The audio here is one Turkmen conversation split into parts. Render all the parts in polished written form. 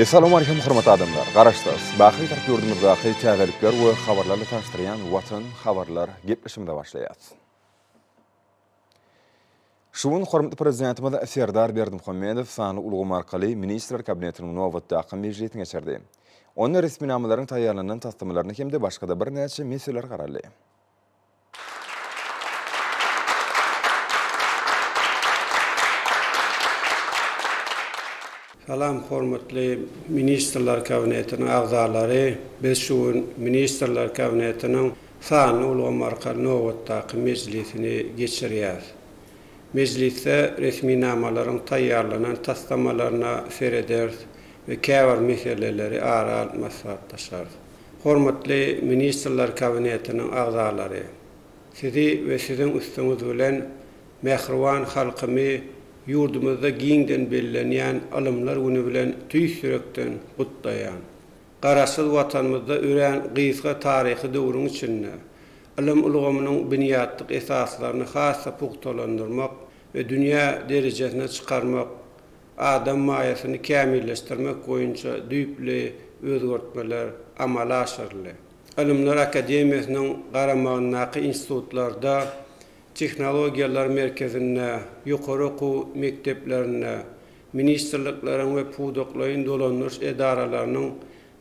Essalawmaleýkim hormatly adamlar! Garaşsyz, baky Bitarap ýurdumyzdaky täzelikler we habarlarla tanyşdyrýan Watan habarlar gepleşigimize başlaýas. Şu gün hormatly Prezidentimiz Serdar Berdimuhamedow sanly ulgam arkaly Ministrler Kabinetiniň nobatdaky mejlisini geçirdi. Onda resminamalaryň taýýarlanylan taslamalaryna hem-de başga-da birnäçe meseleler garaldy. Salam hormatly Ministrler Kabinetiniň agzalary! Biz şu gün Ministrler Kabinetiniň sanly ulgam arkaly nobatdaky mejlisini geçirýäris. Mejlisde resminamalaryň taýýarlanan taslamalaryna serederis we käbir meseleleri ara alyp maslahatlaşarys. Hormatly Ministrler Kabinetiniň agzalary! Sizi we siziň üstüňiz bilen mähriban halkymy ýurdumyzda giňden bellenýän Ylymlar güni bilen tüýs ýürekden gutlaýan. Garaşsyz Watanymyzda örän gysga taryhy döwrüň içinde ylym ulgamynyň binýatlyk esaslaryny has-da pugtalandyrmak we dünýä derejesine çykarmak, adam maýasyny kämilleşdirmek boýunça düýpli özgertmeler amala aşyryldy. Ylymlar akademiýasynyň garamagyndaky institutlarda, tehnologiýalar merkezinde, ýokary okuw mekdeplerinde, ministrlikleriň we pudaklaýyn dolandyryş edaralarynyň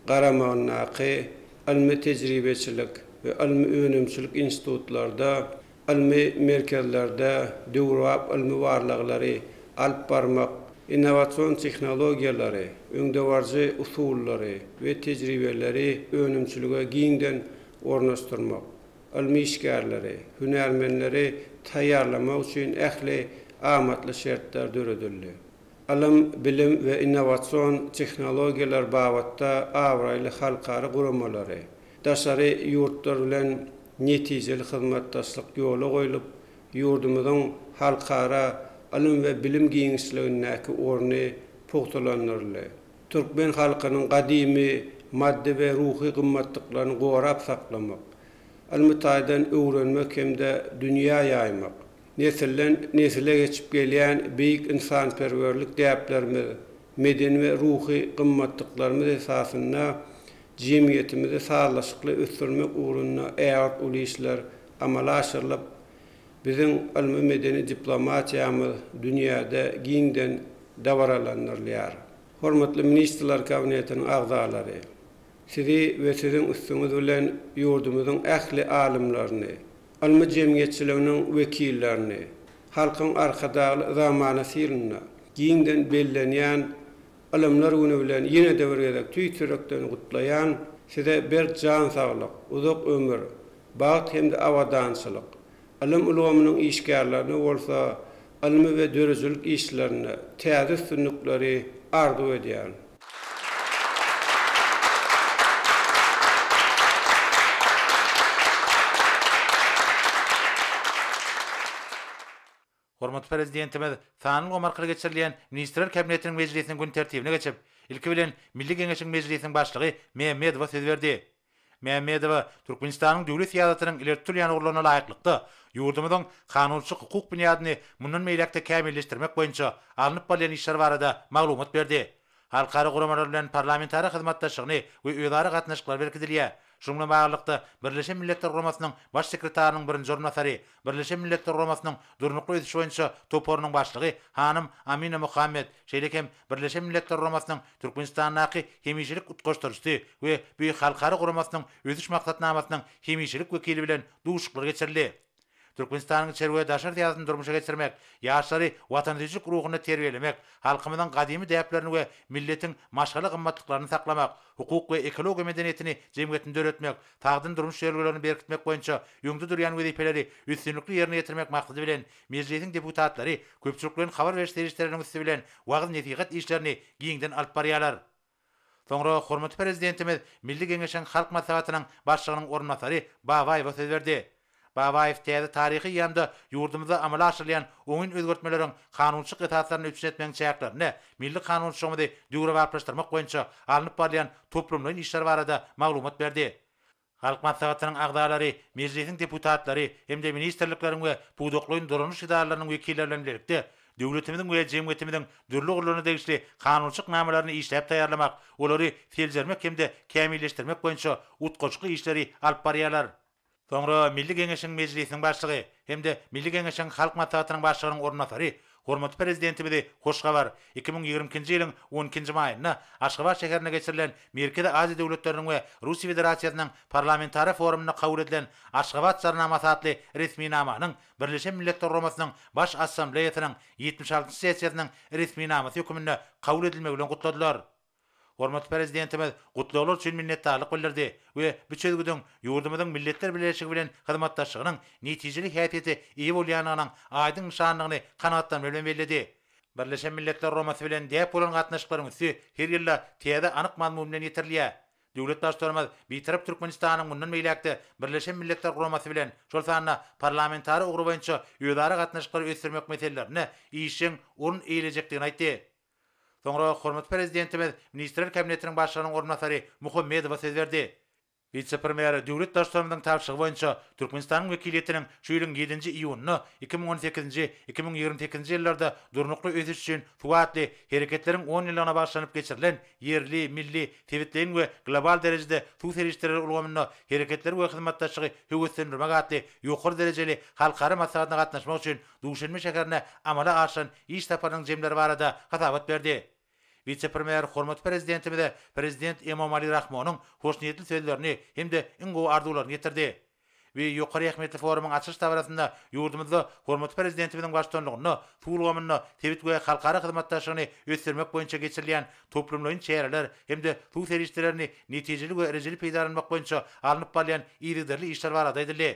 garamagyndaky ylmy-tejribeçilik we ylmy-önümçilik institutlarda ylmy merkezlerde döwrebap ylmy barlaglary alyp barmak, innowasion tehnologiýalary, öňdebaryjy usullary we tejribeleri önümçilige giňden ornaşdyrmak, ylmy işgärleri, hünärmenleri taýýarlamak üçin ähli amatly şertler döredildi. Ylym, bilim we innowasion tehnologiýalar babatda abraýly halkara guramalary, Daşary ýurtlar bilen netijeli hyzmatdaşlyk ýola goýlup, ýurdumyzyň halkara ylym we bilim giňişligindäki orny pugtalandyryldy. Türkmen halkynyň gadymy maddy we ruhy gymmatlyklaryny gorap saklamak, ylmy taýdan öwrenmek hem-de dünýä ýaýmak, nesilden nesile geçip gelýän beýik ynsanperwerlik däplerimiz, medeni we ruhy gymmatlyklarymyz esasynda Jemgyýetimizi sazlaşykly ösdürmek ugrunda ägirt uly işler amala aşyrylyp, biziň ylmy-medeni diplomatiýamyz dünýäde giňden dabaralandyrylýar. Hormatly Ministrler Kabinetiniň agzalary! Sizi we siziň üstüňiz bilen ýurdumyzyň ähli alymlaryny, ylmy jemgyýetçiliginiň wekillerini Halkyň Arkadagly zamanasy ýylynda giňden bellenýän Ylymlar güni bilen ýene-de bir gezek tüýs ýürekden gutlaýan, size berk jan saglyk, uzak ömür, bagt hem-de abadançylyk, ylym ulgamynyň işgärlerine bolsa ylmy we döredijilik işlerinde täze üstünlikleri arzuw edýärin. Hormatly Prezidentimiz sanly ulgam arkaly geçirilýän Ministrler Kabinetiniň mejlisiniň gün tertibine geçip, ilki bilen Milli Geňeşiň Mejlisiniň Başlygy Mämmedowa söz berdi. Mämmedowa Türkmenistanyň döwlet syýasatynyň ileri tutulýan ugurlaryna laýyklykda, ýurdumyzyň kanunçylyk-hukuk binýadyny mundan beýläk-de kämilleşdirmek boýunça alnyp barylýan işler barada maglumat berdi. Halkara guramalar bilen parlamentara hyzmatdaşlygyny we özara gatnaşyklary berkidilýär. Şunuň bilen baglylykda, Birleşen Milletler Guramasynyň Baş sekretarynyň birinji orunbasary, Birleşen Milletler Guramasynyň Durnukly ösüş boýunça toparynyň başlygy hanym Amina Mohammed, şeýle hem Birleşen Milletler Guramasynyň Türkmenistandaky hemişelik utgaşdyryjysy we bu halkara guramasynyň Ösüş maksatnamasynyň hemişelik wekili bilen duşuşyklar geçirildi. Türkmenistanyň içeri we daşary syýasatyny durmuşa geçirmek, ýaşlary watansöýüjilik ruhunda terbiýelemek, halkymyzyň gadymy däplerini we milletiň maşgala gymmatlyklaryny saklamak, hukuk we ekologiýa medeniýetini jemgyýetinde döretmek, sagdyn durmuş ýörelgelerini berkitmek boýunça öňde durýan wezipeleri üstünlikli ýerine ýetirmek maksady bilen, Mejlisiň deputatlary köpçülikleýin habar beriş serişdeleriniň üsti bilen wagyz-nesihat işlerini giňden alyp barýarlar. Soňra hormatly Prezidentimiz Milli Geňeşiň Halk Maslahatynyň Başlygynyň orunbasary Babaýewe söz berdi. Babaýew täze taryhy eýýamda ýurdumyzda amala aşyrylýan oňyn özgertmeleriň kanunçylyk esaslaryny üpjün etmegiň çäklerinde milli kanunçylygymyzy döwrebaplaşdyrmak boýunça alnyp barylýan toplumlaýyn işler barada maglumat berdi. Halk Maslahatynyň agzalary, Mejlisiň deputatlary hem-de ministrlikleriň we pudaklaýyn dolanyş edaralarynyň wekilleri bilen bilelikde. döwletimiziň we jemgyýetimiziň dürli ugurlaryna degişli kanunçylyk namalaryny işläp taýýarlamak, olary seljermek hem-de kämilleşdirmek boýunça utgaşykly işleri alyp barýarlar. Soňra Milli Geňeşiň Mejlisiniň Başlygy hem-de Milli Geňeşiň Halk Maslahatynyň Başlygynyň orunbasary hormatly Prezidentimizi hoş habar, 2022-nji ýylyň on ikinji maýynda Aşgabat şäherinde geçirilen Merkezi Aziýa döwletleriniň we Russiýa Federasiýasynyň Parlamentara forumynda kabul edilen Aşgabat Jarnamasy atly resminamanyň Birleşen Milletler Guramasynyň Baş Assambleýasynyň ýetmiş altynjy sessiýasynyň resminamasy höküminde kabul edilmegi bilen gutladylar. Hormatly Prezidentimiz gutlaglar üçin minnetdarlyk bildirdi we bu çözgüdiň ýurdumyzyň Milletler Bileleşigi bilen hyzmatdaşlygynyň netijeli häsiýete eýe bolýandygynyň aýdyň nyşanydygyny kanagatlanma bilen belledi. Birleşen Milletler Guramasy bilen däp bolan gatnaşyklaryň üsti her ýylda täze anyk mazmun bilen ýetirilýär. Döwlet Baştutanymyz Bitarap Türkmenistanyň mundan beýläk-de Birleşen Milletler Guramasy bilen, şol sanda parlamentara ugry boýunça özara gatnaşyklary ösdürmek meselelerinde işjeň orun eýelejekdigini aýtdy. Soňra hormatly Prezidentimiz Ministrler Kabinetiniň Başlygynyň orunbasary Muhammedowa söz berdi. Wise-premýer döwlet Baştutanymyzyň tabşyrygy boýunça Türkmenistanyň wekiliýetiniň şu ýylyň ýedinji iýunynda 2018-nji, 2028-nji ýyllarda durnukly ösüş üçin suw atly Hereketleriň on ýyllygyna bagyşlanyp geçirilen ýerli, milli, sebitleýin we global derejede suw serişdeleri ulgamynda hereketleri we hyzmatdaşlygy höweslendirmek atly ýokary derejeli halkara maslahatyna gatnaşmak üçin Duşenbe şäherine amala aşyran iş saparynyň jemleri barada hasabat berdi. Wise-premýer hormatly Prezidentimize Prezident Emomali Rahmonyň hoşniýetli sözlerini hem-de iň gowy arzuwlaryny ýetirdi. Bu ýokary ähmiýetli forumyň açylyş dabarasynda ýurdumyzda hormatly Prezidentimiziň baştutanlygynda suw ulgamynda sebit we halkara hyzmatdaşlygyny ösdürmek boýunça geçirilýän toplumlaýyn çäreler hem-de suw serişdelerini netijeli we rejeli peýdalanmak boýunça alnyp barylýan yzygiderli işler barada aýdyldy.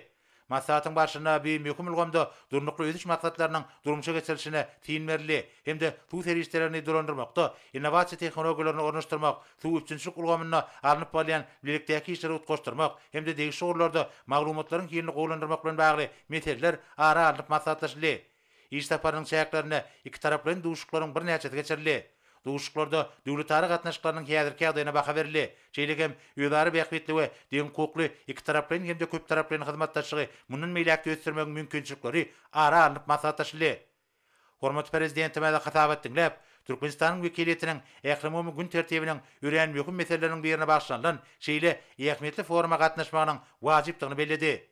Maslahatyň barşynda bu möhüm ulgamda Durnukly ösüş maksatlarynyň durmuşa geçirilişine syn berildi hem-de suw serişdelerini dolandyrmakda innowasiýa tehnologiýalaryny ornaşdyrmak, suw üpjünçilik ulgamynda alnyp barylýan bilelikdäki işleri utgaşdyrmak hem-de degişli ugurlarda maglumatlaryň hilini gowulandyrmak bilen bagly meseleler ara alnyp maslahatlaşyldy. Iş saparynyň çäklerinde ikitaraplaýyn duşuşyklaryň birnäçesi geçirildi. Duşuşyklarda döwletara gatnaşyklarynyň häzirki ýagdaýyna baha berildi. Şeýle hem özara bähbitli we deňhukukly ikitaraplaýyn hem-de köptaraplaýyn hyzmatdaşlygy mundan beýläk-de ösdürmegiň mümkinçilikleri ara alnyp maslahatlaşyldy. Hormatly Prezidentimiz hasabat diňläp, Türkmenistanyň wekiliýetiniň ählumumy gün tertibiniň örän möhüm meseleleriniň birine bagyşlanylan şeýle ähmiýetli foruma gatnaşmagynyň wajypdygyny belledi.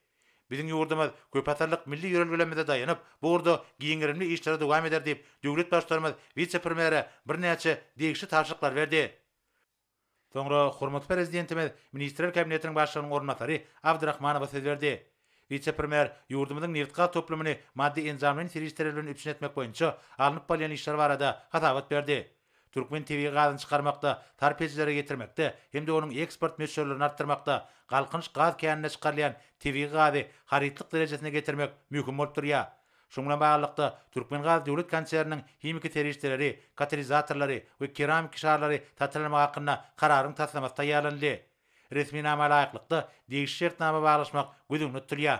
Biziň ýurdumyz köpasyrlyk milli ýörelgelerimize daýanyp, bu ugurda giň gerimli işleri dowam eder diýip, döwlet Baştutanymyz wise-premýere birnäçe degişli tabşyryklary berdi. Soňra hormatly Prezidentimiz Ministrler Kabinetiniň Başlygynyň orunbasary Abdyrahmanowa söz berdi. Wise-premýer ýurdumyzyň nebitgaz toplumyny maddy-enjamlaýyn serişdeler bilen üpjün etmek boýunça alnyp barylýan işler barada hasabat berdi. Türkmen tebigy gazyny çykarmakda, sarp edijilere ýetirmekde hem-de onuň eksport möçberlerini artdyrmakda Galkynyş gaz käninde çykarylýan tebigy gazy harytlyk derejesine getirmek möhüm bolup durýar. Şunuň bilen baglylykda, Türkmengaz döwlet konserniniň himiki serişdeleri, katalizatorlary we keramiki şarlary satyn almak hakynda Kararyň taslamasy taýýarlanyldy. Resminama laýyklykda, degişli şertnama baglaşmak göz öňünde tutulýar.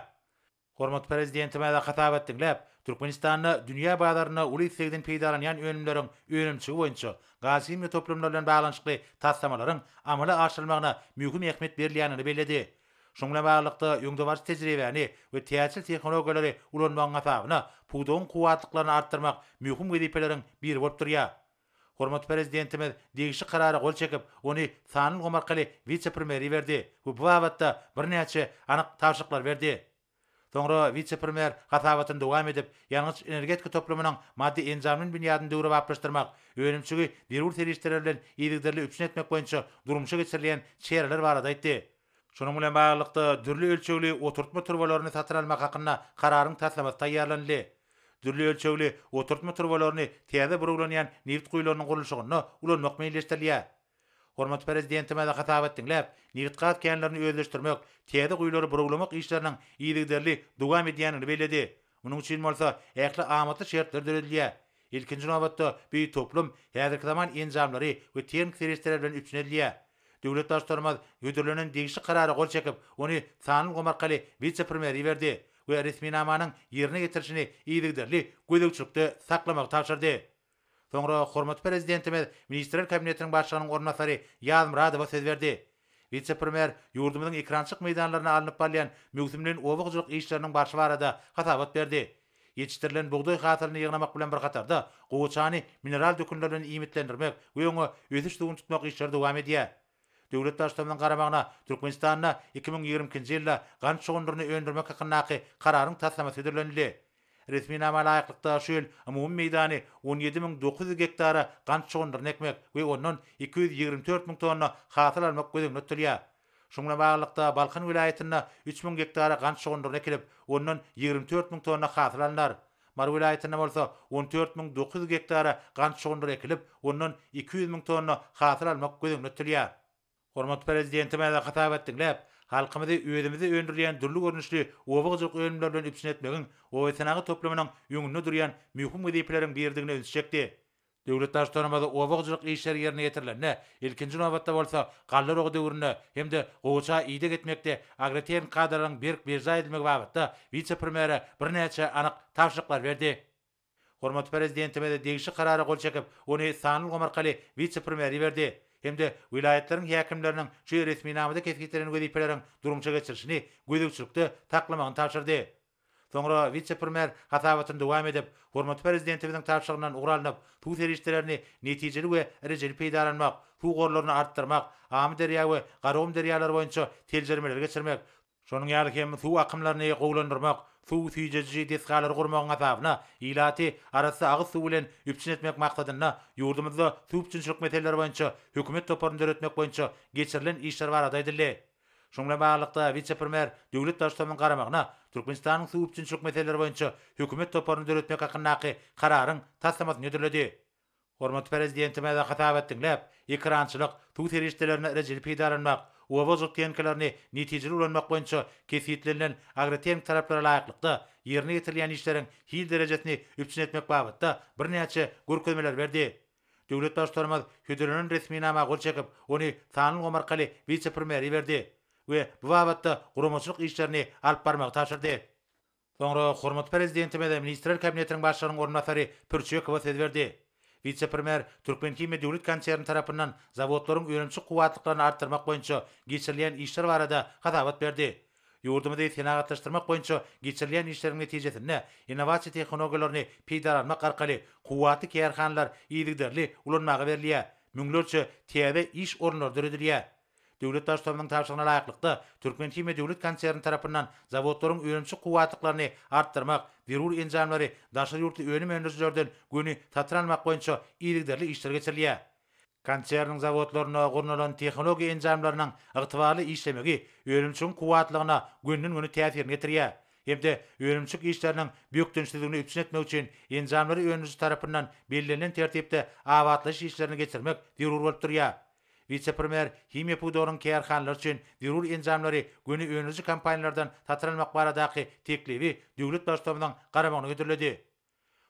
Hormatly Prezidentimiz hasabat diňläp, Türkmenistanda dünýä bazarynda uly islegden peýdalanýan önümleriň önümçigi boýunça gazhimiýa toplumlary bilen baglanyşykly taslamalaryň amala aşyrylmagyna möhüm ähmiýet berilýändigini belledi. Şunuň bilen baglylykda, öňdebaryjy tejribäni we täjir tehnologiýalary ulanmagyň hasabyna pudagyň kuwwatlyklaryny artdyrmak möhüm wezipeleriň biri bolup durýar. Hormatly Prezidentimiz degişli Karara gol çekip, ony sanly ulgam arkaly wise-premýere iberdi we bu babatda birnäçe anyk tabşyryklary berdi. Soňra wise-premýer hasabatyny dowam edip, ýangyç-energetika toplumynyň maddy-enjamlaýyn binýadyny döwrebaplaşdyrmak, önümçigi zerur serişdeler bilen yzygiderli üpjün etmek boýunça durmuşa geçirilýän çäreler barada aýtdy. Şunuň bilen baglylykda, dürli ölçegli oturtma turbalaryny satyn almak hakynda Kararyň taslamasy taýýarlanyldy. Dürli ölçegli oturtma turbalaryny täze burawlanýan nebit guýularynyň gurluşygynda ulanmak meýilleşdirilýär. Hormatly Prezidentimiz hasabat diňläp, nebitgaz känlerini özleşdirmek, täze guýulary burawlamak işleriniň yzygiderli dowam edýändigini belledi. Munuň üçin bolsa ähli amatly şertler döredilýär. Ilkinji nobatda, bu toplum häzirki zaman enjamlary we tehniki serişdeler bilen üpjün edilýär. Döwlet Baştutanymyz hödürlenen degişli Karara gol çekip, ony sanly ulgam arkaly wise-premýere iberdi we resminamanyň ýerine ýetirilişini yzygiderli gözegçilikde saklamagy tabşyrdy. Soňra hormatly Prezidentimiz Ministrler Kabinetiniň Başlygynyň orunbasary Ýazmyradowa söz berdi. Wise-premýer ýurdumyzyň ekerançylyk meýdanlarynda alnyp barylýan möwsümleýin oba hojalyk işleriniň barşy barada hasabat berdi. Ýetişdirilen bugdaý hasylyny ýygnamak bilen bir hatarda, gowaçany mineral dökünler bilen iýmitlendirmek we oňa ösüş suwuny tutmak işleri dowam edýär. Döwlet Baştutanymyzyň garamagyna Türkmenistanda 2022-nji ýylda gant şugundyryny öndürmek hakyndaky Kararyň taslamasy hödürlenildi. Resminama laýyklykda, şu ýyl umumy meýdany 17 900 gektara gant şugundyryny ekmek we ondan 224 müň tonna hasyl almak göz öňünde tutulýar. Şunuň bilen baglylykda, Balkan welaýatynda 3000 gektara gant şugundyryny ekilip, ondan 24 müň tonna hasyl alnar. Mary welaýatynda bolsa 14 900 gektara gant şugundyry ekilip, ondan 200 müň tonna hasyl almak göz öňünde tutulýar. Hormatly Prezidentimiz hasabat diňläp, halkymyzy özümizde öndürilýän dürli görnüşli oba hojalyk önümleri bilen üpjün etmegiň obasenagat toplumynyň öňünde durýan möhüm wezipeleriň biridigine ünsi çekdi. Döwlet Baştutanymyz oba hojalyk işleri ýerine ýetirilende, ilkinji nobatda bolsa, galla oragy döwründe hem-de gowaça ideg etmekde agrotehniki kadalaryň berk berjaý edilmegi babatda wise-premýere birnäçe anyk tabşyryklar berdi. Hormatly Prezidentimiz degişli Karara gol çekip, ony sanly ulgam arkaly wise-premýere iberdi hem-de welaýatlaryň häkimleriniň şu resminamada kesgitlenen wezipeleriň durmuşa geçirilişini gözegçilikde saklamagyny tabşyrdy. Soňra wise-premýer hasabatyny dowam edip, hormatly Prezidentimiziň tabşyrygyndan ugur alnyp, suw serişdelerini netijeli we rejeli peýdalanmak, suw gorlaryny artdyrmak, Amyderýa we Garagum derýalary boýunça seljermeleri geçirmek, şonuň ýaly hem suw akymlaryny gowulandyrmak, suw süýjediji desgalary gurmagyň hasabyna ilaty arassa agyz suwy bilen üpjün etmek maksadynda ýurdumyzda suw üpjünçilik meseleleri boýunça hökümet toparyny döretmek boýunça geçirilen işler barada aýdyldy. Şunuň bilen baglylykda, wise-premýer döwlet Baştutanynyň garamagyna Türkmenistanyň suw üpjünçilik meseleleri boýunça hökümet toparyny döretmek hakyndaky Kararyň taslamasyny hödürledi. Hormatly Prezidentimiz hasabat diňläp, ekerançylyk, suw serişdelerini rejeli peýdalanmak, oba hojalyk tehnikalaryny netijeli ulanmak boýunça kesgitlenilen agrotehniki talaplara laýyklykda ýerine ýetirilýän işleriň hil derejesini üpjün etmek babatda birnäçe görkezmeleri berdi. Döwlet Baştutanymyz hödürlenen resminama gol çekip, ony sanly ulgam arkaly wise-premýere iberdi we bu babatda guramaçylyk işlerini alyp barmagy tabşyrdy. Soňra hormatly Prezidentimiz Ministrler Kabinetiniň Başlygynyň orunbasary Pürçekowa söz berdi. Wise-premýer Türkmenhimiýa döwlet konserni tarapyndan zawodlaryň önümçilik kuwwatlyklaryny artdyrmak boýunça geçirilýän işler barada hasabat berdi. Ýurdumyzy senagatlaşdyrmak boýunça geçirilýän işleriň netijesinde innowasiýa tehnologiýalaryny peýdalanmak arkaly kuwwatly kärhanalar yzygiderli ulanmaga berilýär, müňlerçe täze iş orunlary döredilýär. Döwlet Baştutanymyzyň tabşyrygyna laýyklykda, Türkmenhimiýa döwlet konserni tarapyndan zawodlaryň önümçilik kuwwatlyklaryny artdyrmak, zerur enjamlary daşary ýurtly önüm öndürijilerden göni satyn almak boýunça yzygiderli işler geçirilýär. Konserniň zawodlarynda gurnalan tehnologiýa enjamlarynyň ygtybarly işlemegi önümçiligiň kuwwatlygyna gönden-göni täsirini ýetirýär hem-de önümçilik işleriniň bökdençsizligini üpjün etmek üçin enjamlary öndüriji tarapyndan bellenilen tertipde abatlaýyş işlerini geçirmek zerur bolup durýar. Wise-premýer himiýa pudagynyň kärhanalary üçin zerur enjamlary göni öndüriji kompaniýalardan satyn almak baradaky teklibi döwlet Baştutanymyzyň garamagyna hödürledi.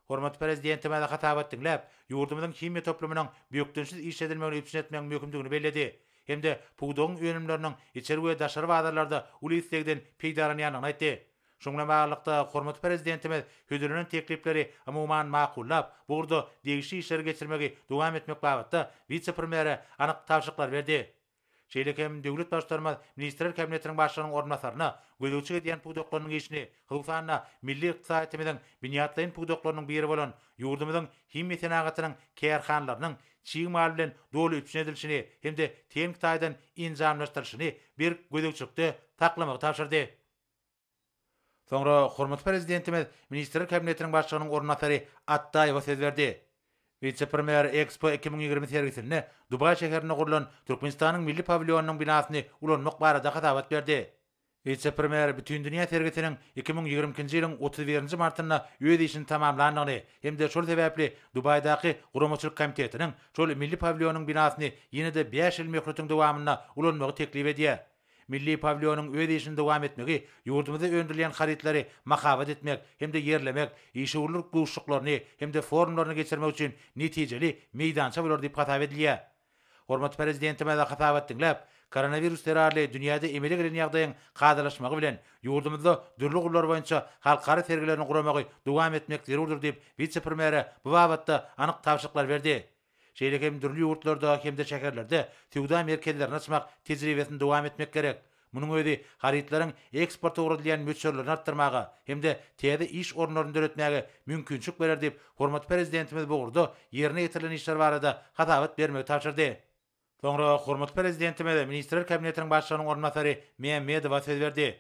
Hormatly Prezidentimiz hasabat diňläp, ýurdumyzyň himiýa toplumynyň bökdençsiz işledilmegini üpjün etmegiň möhümdigini belledi hem-de pudagyň önümleriniň içeri we daşary bazarlarda uly islegden peýdalanýandygyny aýtdy. Şunuň bilen baglylykda, hormatly Prezidentimiz hödürlenen teklipleri umuman makullap, bu ugurda degişli işleri geçirmegi dowam etmek babatda wise-premýere anyk tabşyryklary berdi. Şeýle hem döwlet Baştutanymyz Ministrler Kabinetiniň Başlygynyň orunbasaryna gözegçilik edýän pudaklarynyň işini, hususan-da, milli ykdysadyýetimiziň binýatlaýyn pudaklarynyň biri bolan ýurdumyzyň himiýa senagatynyň kärhanalarynyň çig mal bilen doly üpjün edilişini hem-de tehniki taýdan enjamlaşdyrylyşyny berk gözegçilikde saklamagy tabşyrdy. Soňra hormatly Prezidentimiz Ministrler Kabinetiniň Başlygynyň orunbasary Atdaýewa söz berdi. Wise-premýer Expo 2020 sergisinde Dubaý şäherinde gurlan Türkmenistanyň milli pawilýonynyň binasyny ulanmak barada hasabat berdi. Wise-premýer Bütindünýä sergisiniň 2022-nji ýylyň 31-nji martynda öz işini tamamlandygyny hem-de şol sebäpli Dubaýdaky guramaçylyk komitetiniň şol milli pawilýonyň binasyny ýene-de bäş ýyl möhletiň dowamynda ulanmagy teklip edýär. Milli pawilýonyň öz işini dowam etmegi ýurdumyzda öndürilýän harytlary mahabat etmek hem-de ýerlemek, işewürlik duşuşyklaryny hem-de forumlaryny geçirmek üçin netijeli meýdança bolar diýip hasap edilýär. Hormatly Prezidentimiz hasabat diňläp, koronawirus zerarly dünýäde emele gelen ýagdaýyň kadalaşmagy bilen, ýurdumyzda dürli ugurlar boýunça halkara sergilerini guramagy dowam etmek zerurdyr diýip, wise-premýere bu babatda anyk tabşyryklary berdi. Şeýle hem dürli ýurtlarda hem-de şäherlerde söwda merkezlerini açmak tejribesini dowam etmek gerek. Munuň özi harytlaryň eksporta ugradylýan möçberlerini artdyrmaga hem-de täze iş orunlaryny döretmäge mümkinçilik berer diýip, hormatly Prezidentimiz bu ugurda ýerine ýetirilen işler barada hasabat bermegi tabşyrdy. Soňra hormatly Prezidentimiz Ministrler Kabinetiniň Başlygynyň orunbasary Mämmedowa söz berdi.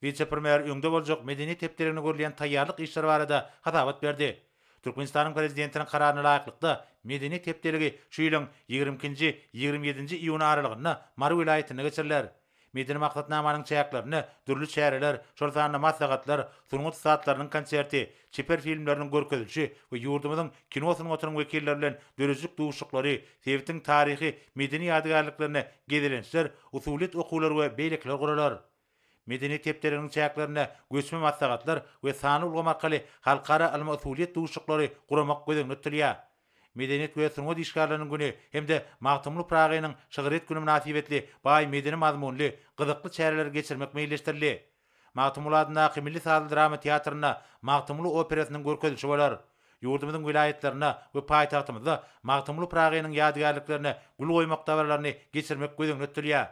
Wise-premýer öňde boljak Medeniýet hepdeligine görülýän taýýarlyk işleri barada hasabat berdi. Türkmenistanyň Prezidentiniň Kararyna laýyklykda, Medeniýet hepdeligi şu ýylyň 22-nji, 27-nji iýuny aralygynda Mary welaýatynda geçiriler. Medeni maksatnamanyň çäklerinde dürli çäreler, şol sanda maslahatlar, sungat ussatlarynyň konserti, çeper filmleriniň görkezilişi we ýurdumyzyň kino sungatynyň wekilleri bilen döredijilik duşuşyklary, sebitiň taryhy, medeni ýadygärliklerine gezelençler, usulyýet okuwlary we beýlekiler guralar. Medeniýet hepdeliginiň çäklerinde göçme maslahatlar we sanly ulgam arkaly halkara ylmy-usulyýet duşuşyklary guramak göz öňünde tutulýar. Medeniýet we sungat işgärleriniň güni hem-de Magtymguly Pyragynyň şygryýet güni mynasybetli baý medeni mazmunly, gyzykly çäreleri geçirmek meýilleşdirildi. Magtymguly adyndaky milli sazly-drama teatrynda Magtymguly operasynyň görkezilişi bolar. Ýurdumyzyň welaýatlarynda we paýtagtymyzda Magtymguly Pyragynyň ýadygärliklerine gül goýmak dabaralaryny geçirmek göz öňünde tutulýar.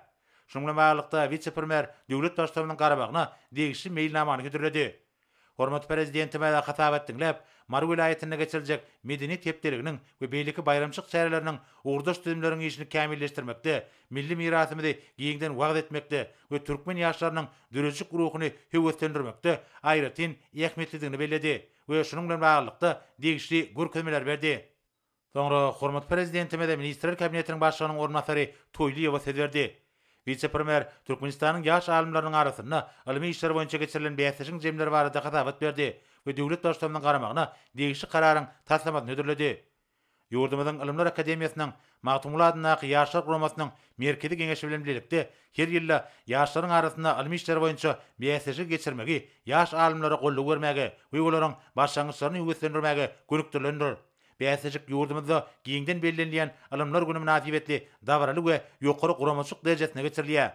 Şunuň bilen baglylykda, wise-premýer döwlet Baştutanynyň garamagyna degişli meýilnamany hödürledi. Hormatly Prezidentimiz hasabat diňläp, Mary welaýatynda geçiriljek Medeniýet hepdeliginiň we beýleki baýramçylyk çäreleriniň ugurdaş düzümleriň işini kämilleşdirmekde, milli mirasymyzy giňden wagyz etmekde we türkmen ýaşlarynyň döredijilik ruhuny höweslendirmekde aýratyn ähmiýetlidigini belledi we şunuň bilen baglylykda degişli görkezmeleri berdi. Soňra hormatly Prezidentimize Ministrler Kabinetiniň Başlygynyň orunbasary Toýlyýewa söz berdi. Wise-premýer Türkmenistanyň ýaş alymlarynyň arasynda ylmy işler boýunça geçirilen bäsleşigiň jemleri barada hasabat berdi we döwlet Baştutanynyň garamagyna degişli Kararyň taslamasyny hödürledi. Ýurdumyzyň Ylymlar akademiýasynyň Magtymguly adyndaky Ýaşlar guramasynyň Merkezi Geňeşi bilen bilelikde her ýylda ýaşlaryň arasynda ylmy işler boýunça bäsleşigi geçirmegi ýaş alymlara goldaw bermäge we olaryň başlangyçlaryny höweslendirmäge gönükdirilendir. Bäsleşik ýurdumyzda giňden bellenilýän Ylymlar güni mynasybetli dabaraly we ýokary guramaçylyk derejesinde geçirilýär.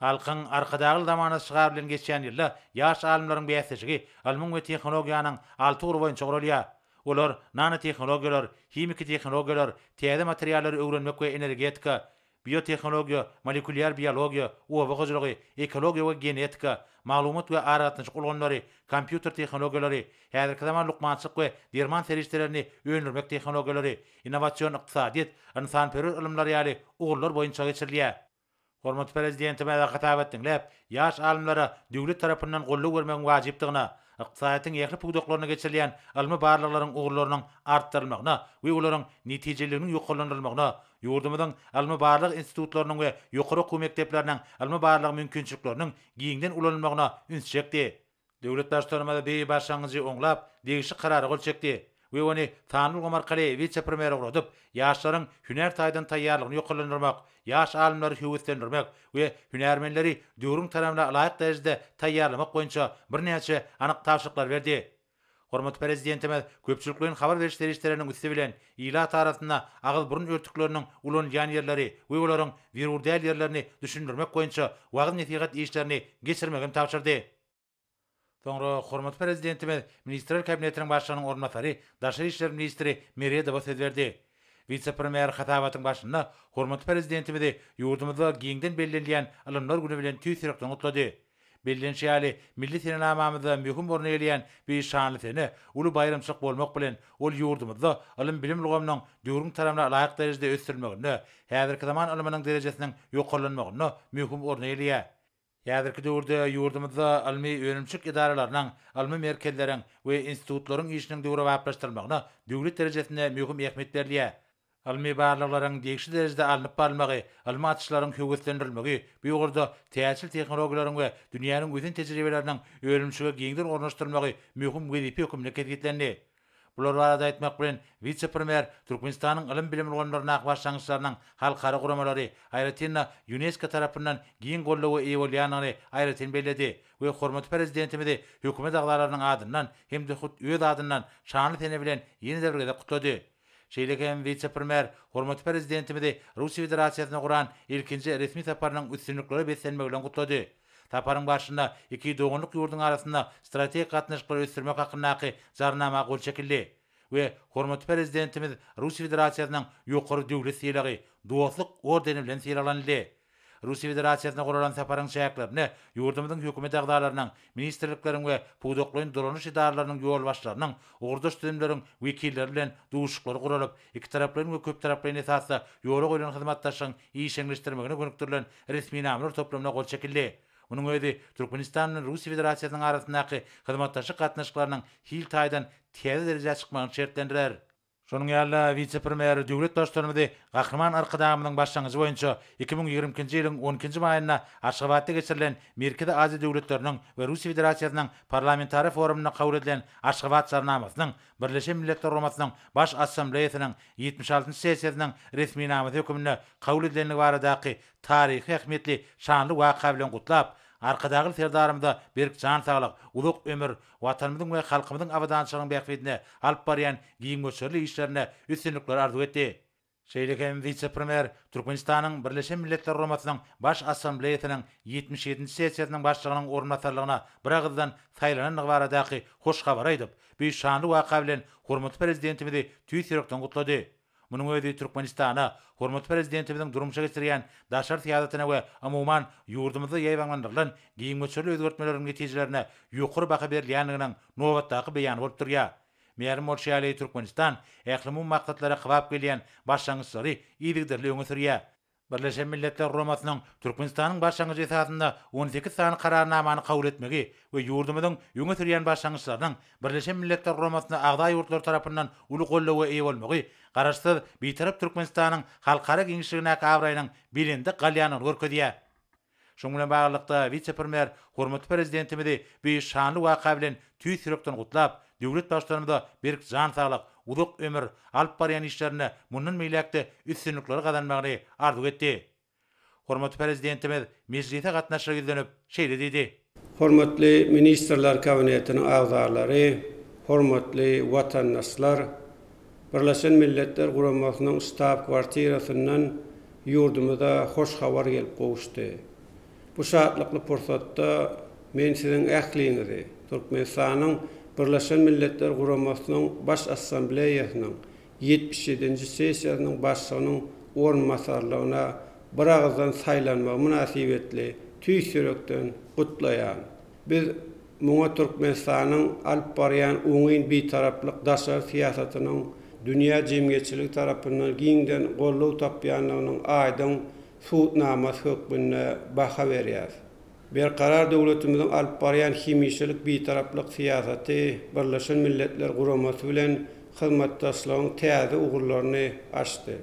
Halkyň Arkadagly zamanasy şygary bilen geçýän ýylda ýaş alymlaryň bäsleşigi ylmyň we tehnologiýanyň alty ugry boýunça guralýar. Olar, nanotehnologiýalar, himiki tehnologiýalar, täze materiallary öwrenmek we energetika, Biotehnologiýa, molekulýar biologiýa, oba hojalygy, ekologiýa we genetika, maglumat we aragatnaşyk ulgamlary, kompýuter tehnologiýalary, häzirki zaman lukmançylyk we derman serişdelerini öndürmek tehnologiýalary, innowasion ykdysadyýet, ynsanperwer ylymlary ýaly ugurlar boýunça geçirilýär. Hormatly Prezidentimiz hasabat diňläp, ýaş alymlara döwlet tarapyndan goldaw bermegiň wajypdygyna, ykdysadyýetiň ähli pudaklarynda geçirilýän ylmy barlaglaryň ugurlarynyň artdyrylmagyna we olaryň netijeliliginiň ýokarlandyrylmagyna, ýurdumyzyň ylmy-barlag institutlarynyň we ýokary okuw mekdepleriniň ylmy-barlag mümkinçilikleriniň giňden ulanylmagyna üns çekdi. Döwlet Baştutanymyz bu başlangyjy oňlap, degişli Karara gol çekdi we ony sanly ulgam arkaly wise-premýere ugradyp, ýaşlaryň hünär taýdan taýýarlygyny ýokarlandyrmak, ýaş alymlary höweslendirmek we hünärmenleri döwrüň talabyna laýyk derejede taýýarlamak boýunça birnäçe anyk tabşyryklary berdi. Hormatly Prezidentimiz köpçülikleýin habar beriş serişdeleriniň üsti bilen ilat arasynda agyz-burun örtükleriniň ulanylýan ýerleri we olaryň zerur däl ýerlerini düşündirmek boýunça wagyz-nesihat işlerini geçirmegi hem tabşyrdy. Soňra hormatly Prezidentimiz Ministrler Kabinetiniň Başlygynyň orunbasary, daşary işler ministri Meredowa söz berdi. Wise-premýer hasabatyň başynda hormatly Prezidentimizi ýurdumyzda giňden bellenilýän Ylymlar güni bilen tüýs ýürekden gutlady. Bellenişi ýaly, milli senenamamyzda möhüm orun eýeleýän bu şanly sene uly baýramçylyk bolmak bilen, ol ýurdumyzda ylym-bilim ulgamynyň döwrüň talabyna laýyk derejede ösdürilmeginde, häzirki zaman ylmynyň derejesiniň ýokarlanmagynda möhüm orun eýeleýär. Häzirki döwürde ýurdumyzda ylmy-önümçilik edaralarynyň, ylmy merkezleriň we institutlaryň işiniň döwrebaplaşdyrylmagyna döwlet derejesinde möhüm ähmiýet berilýär. Ylmy barlaglaryň degişli derejede alnyp barylmagy, ylmy açyşlaryň höweslendirilmegi, bu ugurda täjir tehnologiýalaryň we dünýäniň ösen tejribeleriniň önümçilige giňden ornaşdyrylmagy möhüm wezipe hökmünde kesgitlendi. Bular barada aýtmak bilen, wise-premýer Türkmenistanyň ylym-bilim ulgamlaryndaky başlangyçlarynyň halkara guramalary, aýratyn-da, Ýunesko tarapyndan giň goldawa eýe bolýandygyny aýratyn belledi we hormatly Prezidentimizi Hökümet agzalarynyň adyndan hem-de hut öz adyndan şanly sene bilen ýene-de bir gezek gutlady. Şeýle hem wise-premýer hormatly Prezidentimizi Russiýa Federasiýasyna guran ilkinji resmi saparynyň üstünliklere beslenmegi bilen gutlady. Saparyň barşynda iki doganlyk ýurduň arasynda strategik gatnaşyklary ösdürmek hakyndaky Jarnama gol çekildi we hormatly Prezidentimiz Russiýa Federasiýasynyň ýokary döwlet sylagy, Dostluk ordeni bilen sylaglanyldy. Russiýa Federasiýasyna guralan saparyň çäklerinde ýurdumyzyň Hökümet agzalarynyň, ministrlikleriň we pudaklaýyn dolanyş edaralarynyň ýolbaşçylarynyň, ugurdaş düzümleriň wekilleri bilen duşuşyklar guralyp, ikitaraplaýyn we köptaraplaýyn esasda ýola goýlan hyzmatdaşlygyň işjeňleşdirmegine gönükdirilen resminamalar toplumyna gol çekildi. Munuň özi Türkmenistan bilen Russiýa Federasiýasynyň arasyndaky hyzmatdaşlyk gatnaşyklarynyň hil taýdan täze derejä çykmagyny şertlendirer. Şonuň ýaly-da, wise-premýer döwlet Baştutanymyzy Gahryman Arkadagymyzyň başlangyjy boýunça 2022-nji ýylyň on ikinji maýynda Aşgabatda geçirilen Merkezi Aziýa döwletleriniň we Russiýa Federasiýasynyň Parlamentara forumynda kabul edilen Aşgabat Jarnamasynyň Birleşen Milletler Guramasynyň Baş Assambleýasynyň ýetmiş altynjy sessiýasynyň resminamasy hökmünde kabul edilendigi baradaky taryhy ähmiýetli şanly waka bilen gutlap, Arkadagly Serdarymyza berk jan saglyk, uzak ömür, Watanymyzyň we halkymyzyň abadançylygynyň bähbidine alyp barýan giň möçberli işlerinde üstünlikleri arzuw etdi. Şeýle hem wise-premýer Türkmenistanyň Birleşen Milletler Guramasynyň Baş Assambleýasynyň ýetmiş ýedinji sessiýasynyň başlygynyň orunbasarlygyna biragyzdan saýlanandygy baradaky hoş habary aýdyp, bu şanly waka bilen hormatly Prezidentimizi tüýs ýürekden gutlady. Munuň özi Türkmenistana, hormatly Prezidentimiziň durmuşa geçirýän daşary syýasatyna we umuman, ýurdumyzda ýaýbaňlandyrylan giň möçberli özgertmeleriň netijelerine ýokary baha berilýändiginiň nobatdaky beýany bolup durýar. Mälim bolşy ýaly, Türkmenistan ählumumy maksatlara kybap gelýän başlangyçlary yzygiderli öňe sürýär. Birleşen Milletler Guramasynyň Türkmenistanyň başlangyjy esasynda on sekiz sany Kararnamany kabul etmegi we ýurdumyzyň öňe sürýän başlangyçlarynyň Birleşen Milletler Guramasyna agza ýurtlar tarapyndan uly goldawa eýe bolmagy Garaşsyz, Bitarap Türkmenistanyň halkara giňişligindäki abraýynyň belende galýandygyny görkezýär. Şunuň bilen baglylykda, wise-premýer hormatly Prezidentimizi bu şanly waka bilen tüýs ýürekden gutlap, döwlet Baştutanymyza berk jan saglyk, uzak ömür, alyp barýan işlerinde mundan beýläk-de üstünlikleri gazanmagyny arzuw etdi. Hormatly Prezidentimiz mejlise gatnaşyja ýüzlenip, şeýle diýdi. Hormatly Ministrler Kabinetiniň agzalary, hormatly watandaşlar! Birleşen Milletler Guramasynyň ştab-kwartirasyndan ýurdumyza hoş habar gelip gowuşdy. Bu şatlykly pursatda men siziň ähliňizi Türkmenistanyň Birleşen Milletler Guramasynyň Baş Assambleýasynyň ýetmiş ýedinji sessiýasynyň başlygynyň orunbasarlygyna biragyzdan saýlanmagy mynasybetli tüýs ýürekden gutlaýaryn. Biz muňa Türkmenistanyň alyp barýan oňyn bitaraplyk daşary syýasatynyň dünýä jemgyýetçiligi tarapyndan giňden goldaw tapýandygynyň aýdyň subutnamasy hökmünde baha berýäris. Berkarar döwletimiziň alyp barýan hemişelik Bitaraplyk syýasaty Birleşen Milletler Guramasy bilen hyzmatdaşlygyň täze ugurlaryny açdy.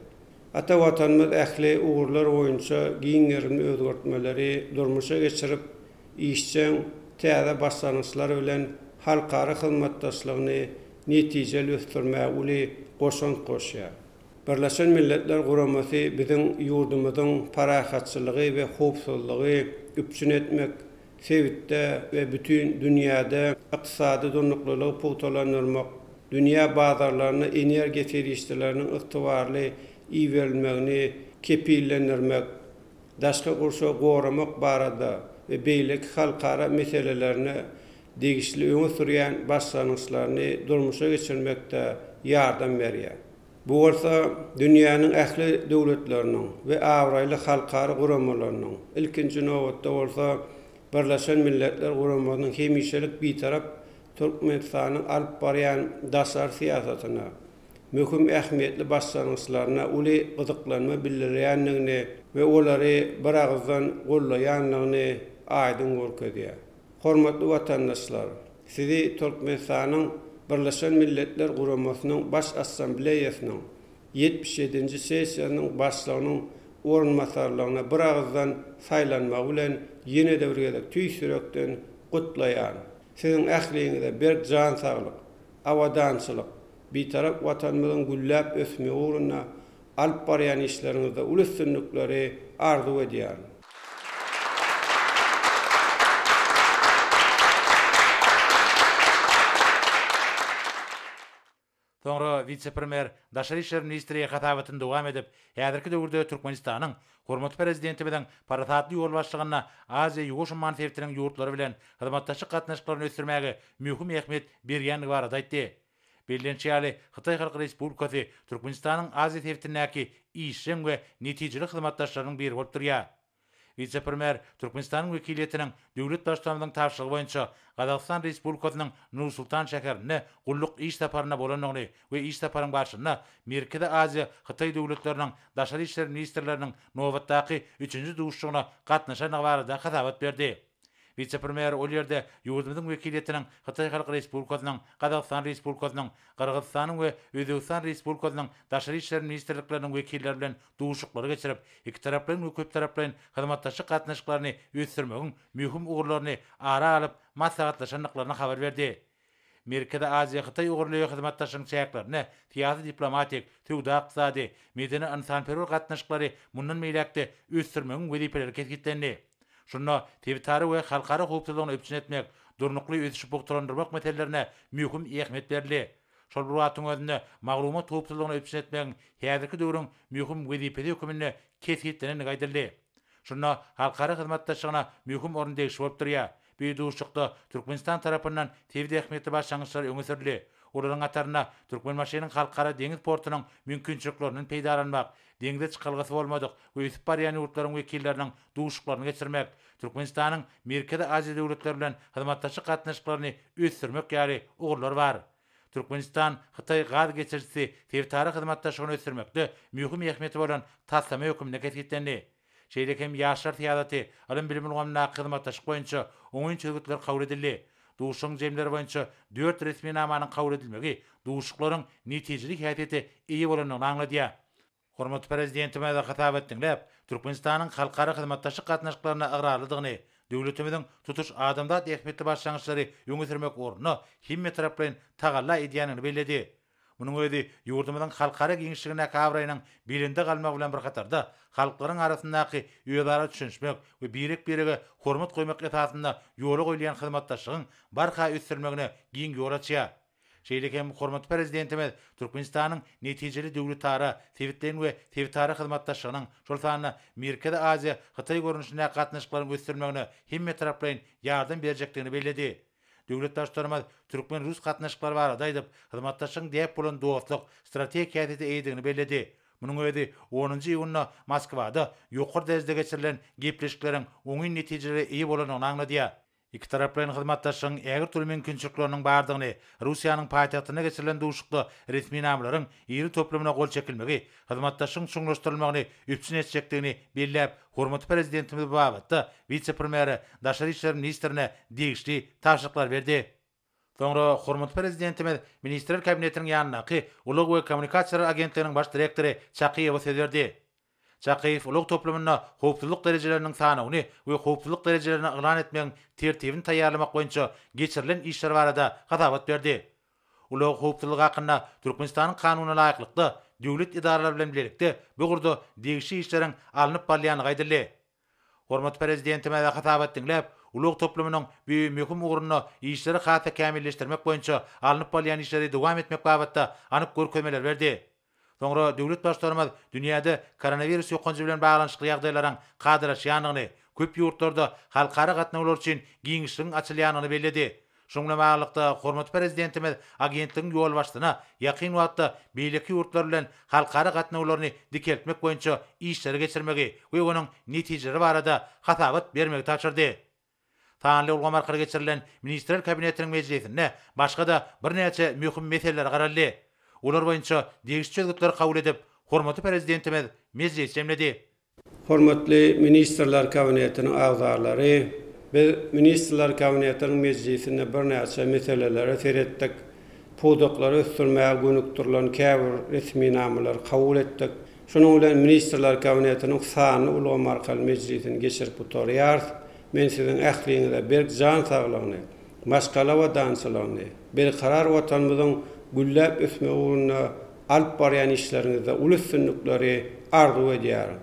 Ata Watanymyz ähli ugurlar boýunça giň gerimli özgertmeleri durmuşa geçirip, işjeň täze başlangyçlar bilen halkara hyzmatdaşlygyny netijeli ösdürmäge uly goşant goşýar. Birleşen Milletler Guramasy biziň ýurdumyzyň parahatçylygy we howpsuzlygy üpjün etmek, sebitde we bütin dünýäde ykdysady durnuklylygy pugtalandyrmak, dünýä bazarlaryna energiýa serişdeleriniň ygtybarly iberilmegini kepillendirmek, daşky gurşawy goramak barada we beýleki halkara meselelerine degişli öňe sürýän başlangyçlaryny durmuşa geçirmekde ýardam berýär. Bu bolsa dünýäniň ähli döwletleriniň we abraýly halkara guramalarynyň, ilkinji nobatda bolsa Birleşen Milletler Guramasynyň hemişelik Bitarap Türkmenistanyň alyp barýan daşary syýasatyna, möhüm ähmiýetli başlangyçlaryna uly gyzyklanma bildirýändigini we olary biragyzdan goldaýandygyny aýdyň görkezýär. Hormatly watandaşlar! Sizi Türkmenistanyň Birleşen Milletler Guramasynyň Baş Assambleýasynyň ýetmiş ýedinji sessiýasynyň başlygynyň orunbasarlygyna biragyzdan saýlanmagy bilen ýene-de bir gezek tüýs ýürekden gutlaýaryn. Siziň ähliňize berk jan saglyk, abadançylyk, Bitarap Watanymyzyň gülläp ösmegi ugrunda alyp barýan işleriňizde uly üstünlikleri arzuw edýärin. Soňra wise-premýer, daşary işler ministri hasabatyny dowam edip, häzirki döwürde Türkmenistanyň hormatly Prezidentimiziň parasatly ýolbaşçylygynda Aziýa-Ýuwaş umman sebitiniň ýurtlary bilen hyzmatdaşlyk gatnaşyklaryny ösdürmäge möhüm ähmiýet berýändigi barada aýtdy. Bellenişi ýaly, Hytaý Halk Respublikasy Türkmenistanyň Aziýa sebitindäki işjeň we netijeli hyzmatdaşlarynyň biri bolup durýar. Wise-premýer Türkmenistanyň wekiliýetiniň döwlet Baştutanymyzyň tabşyrygy boýunça Gazagystan Respublikasynyň Nur-Sultan şäherinde gulluk iş saparynda bolandygyny we iş saparyň barşynda Merkezi Aziýa Hytaý döwletleriniň daşary işler ministrleriniň nobatdaky üçünji duşuşygyna gatnaşandygy barada hasabat berdi. Wise-premýer ol ýerde ýurdumyzyň wekiliýetiniň Hytaý Halk Respublikasynyň, Gazagystan Respublikasynyň, Gyrgyzystanyň we Özbegistan Respublikasynyň Daşary işler ministrlikleriniň wekilleri bilen duşuşyklary geçirip, ikitaraplaýyn we köptaraplaýyn hyzmatdaşlyk gatnaşyklaryny ösdürmegiň möhüm ugurlaryny ara alyp maslahatlaşandyklaryny habar berdi. Merkezi Aziýa-Hytaý ugurly hyzmatdaşlygyň çäklerinde syýasy-diplomatik, söwda-ykdysady, medeni-ynsanperwer gatnaşyklary mundan beýläk-de ösdürmegiň wezipeleri kesgitlendi. Şunda sebitara we halkara howpsuzlygyny üpjün etmek, durnukly ösüşi pugtalandyrmak meselelerine möhüm ähmiýet berildi. Şol bir wagtyň özünde maglumat howpsuzlygyny üpjün etmegiň häzirki döwrüň möhüm wezipesi höküminde kesgitlenendigi aýdyldy. Şunda halkara hyzmatdaşlygyna möhüm orun degişli bolup durýar. Bu duşuşykda Türkmenistan tarapyndan sebit ähmiýetli başlangyçlar öňe sürüldi. Olaryň hatarynda Türkmenbaşynyň Halkara deňiz portunyň mümkinçiliklerinden peýdalanmak, deňze çykalgasy bolmadyk we ösüp barýan ýurtlaryň wekilleriniň duşuşyklaryny geçirmek, Türkmenistanyň Merkezi Aziýa döwletleri bilen hyzmatdaşlyk gatnaşyklaryny ösdürmek ýaly ugurlar bar. Türkmenistan, Hytaý gaz geçirijisi sebitara hyzmatdaşlygyny ösdürmekde möhüm ähmiýeti bolan taslama hökmünde kesgitlendi. Şeýle hem ýaşlar syýasaty, ylym-bilim ulgamyndaky hyzmatdaşlyk boýunça oňyn çözgütler kabul edildi. Duşuşygyň jemleri boýunça dört resminamanyň kabul edilmegi duşuşyklaryň netijeli häsiýete eýe bolandygyny aňladýar. Hormatly Prezidentimiz hasabat diňläp, Türkmenistanyň halkara hyzmatdaşlyk gatnaşyklaryna ygrarlydygyny, döwletimiziň tutuş adamzat ähmiýetli başlangyçlary öňe sürmek ugrunda hemmetaraplaýyn tagalla edýändigini belledi. Munuň özi ýurdumyzyň halkara giňişligindäki abraýynyň belende galmagy bilen bir hatarda, halklaryň arasyndaky özara düşünişmek we birek-birege hormat goýmak esasynda ýola goýulýan hyzmatdaşlygyň barha ösdürilmegine giň ýol açýar. Şeýle hem hormatly Prezidentimiz Türkmenistanyň netijeli döwletara, sebitleýin we sebitara hyzmatdaşlygynyň, şol sanda Merkezi Aziýa, Hytaý görnüşindäki gatnaşyklaryň ösdürilmegine hemmetaraplaýyn ýardam berjekdigini belledi. Döwlet Baştutanymyz türkmen-rus gatnaşyklary barada aýdyp, hyzmatdaşlygyň däp bolan dostluk, strategik häsiýete eýedigini belledi. Munuň özi onunjy iýunda Moskwada ýokary derejede geçirilen gepleşikleriň oňyn netijelere eýe bolandygyny aňladýar. Ikitaraplaýyn hyzmatdaşlygyň ägirt uly mümkinçilikleriniň bardygyny, Russiýanyň paýtagtynda geçirilen duşuşykda resminamalaryň iri toplumyna gol çekilmegi hyzmatdaşlygyň çuňlaşdyrylmagyny üpjün etjekdigini belläp, hormatly Prezidentimiz bu babatda wise-premýere, daşary işler ministrine degişli tabşyryklary berdi. Soňra hormatly Prezidentimiz Ministrler Kabinetiniň ýanyndaky Ulag we kommunikasiýalar agentliginiň baş direktory Çakyýewe söz berdi. Çakyýew ulag toplumynda howpsuzlyk derejeleriniň sanawyny we howpsuzlyk derejelerini yglan etmegiň tertibini taýýarlamak boýunça geçirilen işler barada hasabat berdi. Ulag howpsuzlygy hakynda Türkmenistanyň Kanunyna laýyklykda, döwlet edaralary bilen bilelikde bu ugurda degişli işleriň alnyp barylýandygy aýdyldy. Hormatly Prezidentimiz hasabat diňläp, ulag toplumynyň bu möhüm ugrunda işleri has-da kämilleşdirmek boýunça alnyp barylýan işleri dowam etmek babatda anyk görkezmeleri berdi. Soňra döwlet Baştutanymyz dünýäde koronawirus ýokanjy bilen baglanyşykly ýagdaýlaryň kadalaşýandygyny, köp ýurtlarda halkara gatnawlar üçin giňişligiň açylýandygyny belledi. Şunuň bilen baglylykda, hormatly Prezidentimiz agentligiň ýolbaşçysyna ýakyn wagtda beýleki ýurtlar bilen halkara gatnawlaryny dikeltmek boýunça işleri geçirmegi we onuň netijeleri barada hasabat bermegi tabşyrdy. Sanly ulgam arkaly geçirilen Ministrler Kabinetiniň mejlisinde başga-da birnäçe möhüm meselelere garaldy. Olar boýunça degişli çözgütleri kabul edip, hormatly Prezidentimiz mejlisi jemledi. Hormatly Ministrler Kabinetiniň agzalary, biz Ministrler Kabinetiniň mejlisinde birnäçe meselelere seretdik, pudaklary ösdürmäge gönükdirilen käbir resminamalary kabul etdik. Şunuň bilen Ministrler Kabinetiniň sanly ulgam arkaly mejlisini geçirip gutarýarys. Men siziň ähliňize berk jan saglygyny, maşgala abadançylygyny, berkarar Watanymyzyň gülläp ösmegi ugrunda alyp barýan işleriňizde uly üstünlikleri arzuw edýärin.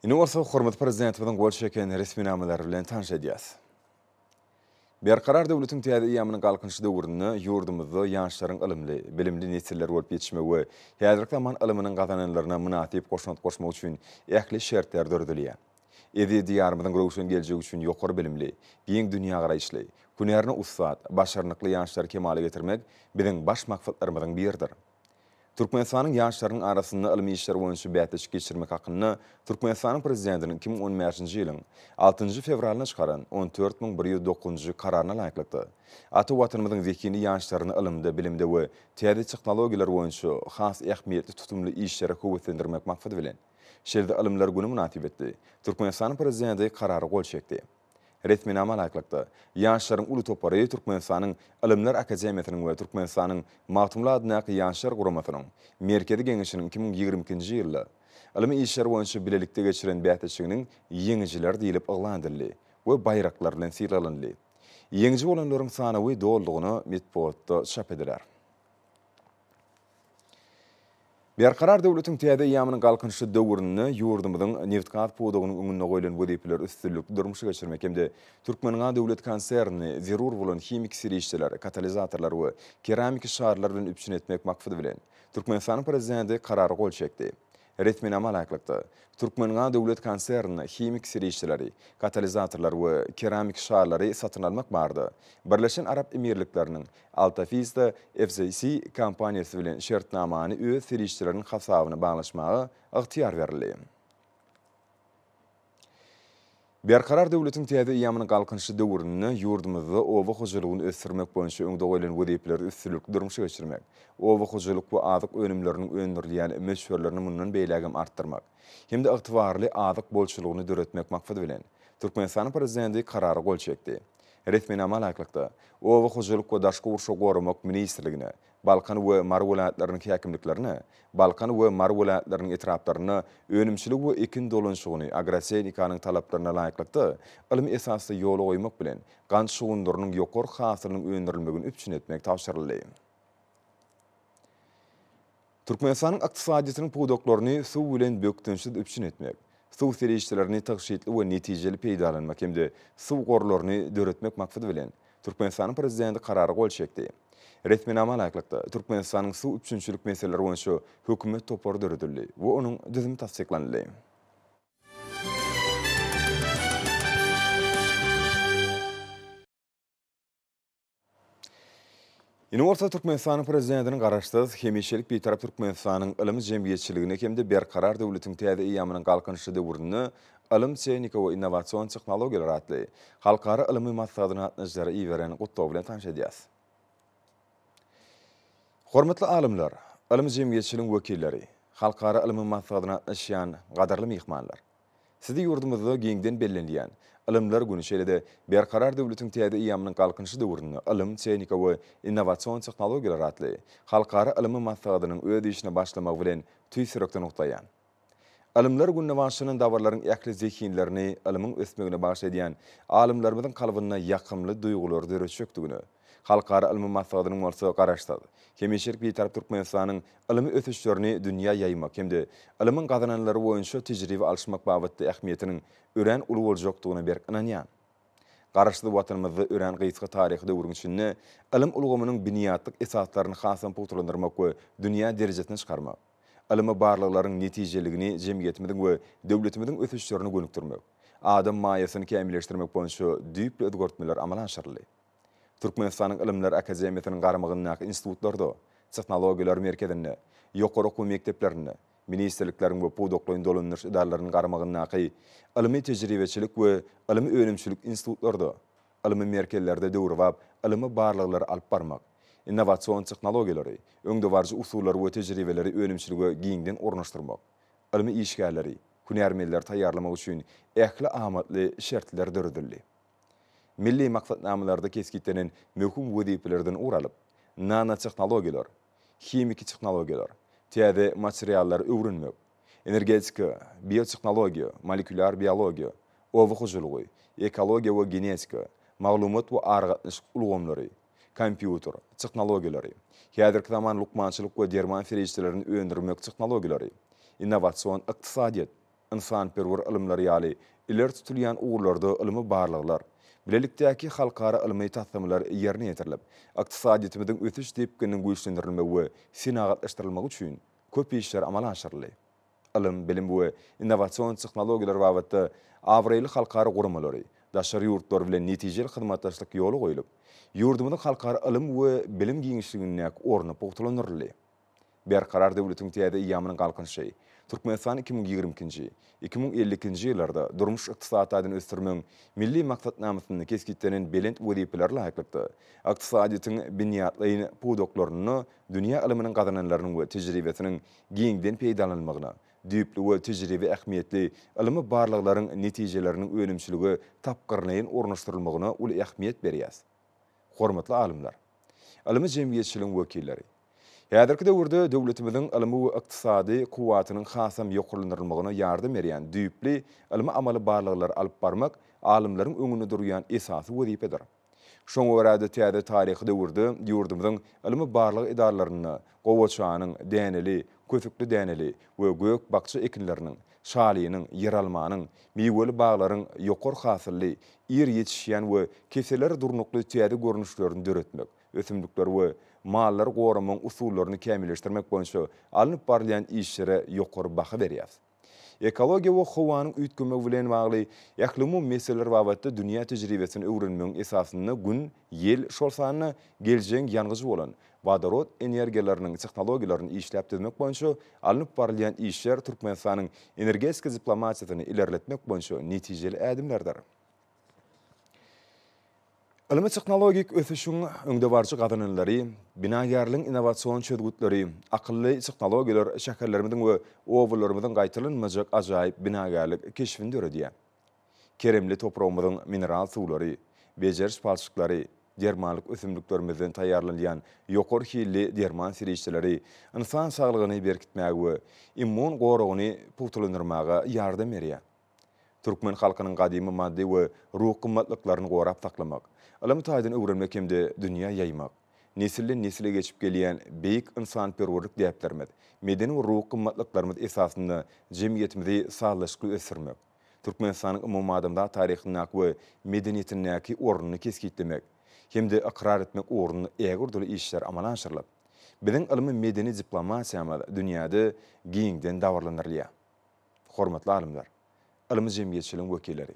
Indi bolsa hormatly Prezidentimiziň gol çeken resminamalary bilen tanyş edýäs. Berkarar döwletiň täze eýýamynyň Galkynyşy döwründe ýurdumyzda ýaşlaryň ylymly, bilimli nesiller bolup ýetişmegi we häzirki zaman ylymynyň gazananlaryna mynasyp goşant goşmagy üçin ähli şertler döredilýär. Eziz Diýarymyzyň röwşen geljegi üçin ýokary bilimli, giň dünýägaraýyşly, hünärine ussat, başarnykly ýaşlary kemala getirmek biziň baş maksatlarymyzyň biridir. Türkmenistanyň ýaşlarynyň arasynda ylmy işler boýunça bäsleşik geçirmek hakynda Türkmenistanyň Prezidentiniň 2015-nji ýylyň altynjy fewralynda çykaran 14109-njy Kararyna laýyklykda, ata Watanymyzyň zehinli ýaşlaryny ylymda, bilimde we täze tehnologiýalar boýunça has ähmiýetli tutumly işlere höweslendirmek maksady bilen, şeýle-de Ylymlar güni mynasybetli Türkmenistanyň Prezidenti Karara gol çekdi. Resminama laýyklykda, ýaşlaryň uly topary Türkmenistanyň Ylymlar akademiýasynyň we Türkmenistanyň Magtymguly adyndaky Ýaşlar guramasynyň Merkezi Geňeşiniň 2022-nji ýylda ylmy işler boýunça bilelikde geçiren bäsleşiginiň ýeňijileri diýlip yglan edildi we baýraklar bilen sylaglanyldy. Ýeňiji bolanlaryň sanawy dolulygyna metbugatda çap ediler. Berkarar döwletiň täze eýýamynyň Galkynyşy döwründe ýurdumyzyň nebitgaz pudagynyň öňünde goýlan wezipeleri üstünlikli durmuşa geçirmek hem-de Türkmengaz döwlet konsernini zerur bolan himiki serişdeler, katalizatorlar we keramiki şarlar bilen üpjün etmek maksady bilen, Türkmenistanyň Prezidenti Karara gol çekdi. Resminama laýyklykda, Türkmengaz döwlet konsernine himiki serişdeleri, katalizatorlar we keramiki şarlary satyn almak barada Birleşen Arap Emirlikleriniň Altafista FZC kompaniýasy bilen şertnamany öz serişdeleriniň hasabyna baglaşmaga ygtyýar berildi. Berkarar döwletiň täze eýýamynyň Galkynyşy döwründe ýurdumyzda oba hojalygyny ösdürmek boýunça öňde goýlan wezipeleri üstünlikli durmuşa geçirmek, oba hojalyk we azyk önümleriniň öndürilýän möçberlerini mundan beýlägem artdyrmak hem-de ygtybarly azyk bolçulygyny döretmek maksady bilen, Türkmenistanyň Prezidenti Karara gol çekdi. Resminama laýyklykda, Oba hojalyk we daşky gurşawy goramak ministrligine, Balkan we Mary welaýatlarynyň häkimliklerine, Balkan we Mary welaýatlarynyň etraplarynda önümçiligi we ekin dolanyşygyny agrotehnikanyň talaplaryna laýyklykda ylmy esasda ýola goýmak bilen, gant şugundyrynyň ýokary hasylynyň öndürilmegini üpjün etmek tabşyryldy. Türkmenistanyň ykdysadyýetiniň pudaklaryny suw bilen bökdençsiz üpjün etmek, suw serişdelerini tygşytly we netijeli peýdalanmak hem-de suw gorlaryny döretmek maksady bilen, Türkmenistanyň Prezidenti Karara gol çekdi. Resminama laýyklykda, Türkmenistanyň suw üpjünçilik meseleleri boýunça hökümet topary döredildi we onuň düzümi tassyklanyldy. Indi bolsa Türkmenistanyň Prezidentiniň Garaşsyz, hemişelik Bitarap Türkmenistanyň ylym jemgyýetçiligine hem-de Berkarar döwletiň täze eýýamynyň Galkynyşy döwründe ylym, tehnika we innowasion tehnologiýalar atly halkara ylmy maslahatyna gatnaşyjylara iberen gutlagy bilen tanyş edýäris. Hormatly alymlar, ylym jemgyýetçiligiň wekilleri, halkara ylmy maslahatyna gatnaşýan gadyrly myhmanlar! Sizi ýurdumyzda giňden bellenilýän Ylymlar güni, şeýle-de Berkarar döwletiň täze eýýamynyň Galkynyşy döwründe ylym, tehnika we innowasion tehnologiýalar atly halkara ylmy maslahatynyň öz işine başlamagy bilen tüýs ýürekden gutlaýan. Ylymlar gününe bagyşlanan dabaralaryň ähli zehinlerini ylmyň ösmegine bagyş edýän alymlarymyzyň kalbynda ýakymly duýgulary döretjekdigine, Halkara ylmy maslahatynyň bolsa Garaşsyz, hemişelik Bitarap Türkmenistanyň ylmy ösüşlerini dünýä ýaýmak hem-de ylmyň gazananlary boýunça tejribe alyşmak babatda ähmiýetiniň örän uly boljakdygyna berk ynanýan. Garaşsyz Watanymyzda örän gysga taryhy döwrüň içinde ylym ulgamynyň binýatlyk esaslaryny hasam pugtalandyrmak we dünýä derejesine çykarmak, ylmy barlaglaryň netijeligini jemgyýetimiziň we döwletimiziň ösüşlerine gönükdirmek, adam maýasyny kämilleşdirmek boýunça düýpli özgertmeler amala aşyryldy. Türkmenistanyň Ylymlar akademiýasynyň garamagyndaky institutlarda, Tehnologiýalar merkezinde, ýokary okuw mekdeplerinde, ministrlikleriň we pudaklaýyn dolandyryş edaralarynyň garamagyndaky ylmy-tejribeçilik we ylmy-önümçilik institutlarda, ylmy merkezlerde döwrebap ylmy barlaglary alyp barmak, innowasion tehnologiýalary, öňdebaryjy usullary we tejribeleri önümçilige giňden ornaşdyrmak, ylmy işgärleri, hünärmenleri taýýarlamak üçin ähli amatly şertler döredildi. Milli maksatnamalarda kesgitlenen möhüm wezipelerden ugur alyp, nanotehnologiýalar, himiki tehnologiýalar, täze materiallary öwrenmek, energetika, biotehnologiýa, molekulýar biologiýa, oba hojalygy, ekologiýa we genetika, maglumat we aragatnaşyk ulgamlary, kompýuter tehnologiýalary, häzirki zaman lukmançylyk we derman serişdelerini öndürmek tehnologiýalary, innowasion ykdysadyýet, ynsanperwer ylymlary ýaly ileri tutulýan ugurlarda ylmy barlaglar, bilelikdäki halkara ylmy taslamalar ýerine ýetirilip, ykdysadyýetimiziň ösüş depgininiň güýçlendirilmegi we senagatlaşdyrylmagy üçin köp işler amala aşyryldy. Ylym, bilim we innowasion tehnologiýalar babatda abraýly halkara guramalary, daşary ýurtlar bilen netijeli hyzmatdaşlyk ýola goýlup, ýurdumyzyň halkara ylym we bilim giňişligindäki orny pugtalandyryldy. Berkarar döwletiň täze eýýamynyň Galkynyşy, Türkmenistan 2022-nji, 2052-nji ýyllarda durmuş-ykdysady taýdan ösdürmegiň Milli maksatnamasynda kesgitlenen belent wezipelere laýyklykda, ykdysadyýetiň binýatlaýyn pudaklarynda dünýä ylmynyň gazananlarynyň we tejribesiniň giňden peýdalanylmagyna, düýpli we tejribe ähmiýetli ylmy barlaglaryň netijeleriniň önümçilige tapgyrlaýyn ornaşdyrylmagyna uly ähmiýet berýär. Hormatly alymlar! Ylmy jemgyýetçiligiň wekilleri! Häzirki döwürde döwletimiziň ylmy we ykdysady kuwwatynyň hasam ýokarlandyrylmagyna ýardam berýän düýpli ylmy-amaly barlaglary alyp barmak alymlaryň öňünde durýan esasy wezipedir. Şoňa görä-de täze taryhy döwürde ýurdumyzyň ylmy-barlag edaralarynda gowaçanyň, däneli, kösükli däneli we gök-bakja ekinleriniň, şalynyň, ýeralmanyň, miweli baglaryň ýokary hasylly, ir ýetişýän we kesellere durnukly täze görnüşlerini döretmek, ösümlikleri we mallary goramagyň usullaryny kämilleşdirmek boýunça alnyp barylýan işlere ýokary baha berýär. Ekologiýa we howanyň üýtgemegi bilen bagly ählumumy meseleler babatda dünýä tejribesini öwrenmegiň esasynda gün, ýel, şol sanda geljegiň ýangyjy bolan wodorod energiýalarynyň tehnologiýalaryny işläp düzmek boýunça alnyp barylýan işler Türkmenistanyň energetika diplomatiýasyny ilerletmek boýunça netijeli ädimlerdir. Ylmy-tehnologik ösüşiň öňdebaryjy gazananlary, binagärligiň innowasion çözgütleri, akylly tehnologiýalar şäherlerimiziň we obalarymyzyň gaýtalanmajak ajaýyp binagärlik keşbini döredýär. Keremli topragymyzyň mineral suwlary, bejeriş palçyklary, dermanlyk ösümliklerimizden taýýarlanylýan ýokary hilli derman serişdeleri ynsan saglygyny berkitmäge we immun goragyny pugtalandyrmaga ýardam berýär. Türkmen halkynyň gadymy maddy we ruhy gymmatlyklaryny gorap saklamak, ylym taýdan öwrenmek hem-de dünýä ýaýmak, nesilden-nesile geçip gelýän beýik ynsanperwerlik däplerimiz, medeni we ruhy gymmatlyklarymyz esasynda jemgyýetimizi sazlaşykly ösdürmek, Türkmenistanyň umumadamzat taryhyndaky we medeniýetindäki ornuny kesgitlemek hem-de ykrar etmek ugrunda ägirt uly işler amala aşyrylyp, biziň ylmy-medeni diplomatiýamyz dünýäde giňden dabaralandyrylýar. Hormatly alymlar, ylmy jemgyýetçiligiň wekilleri,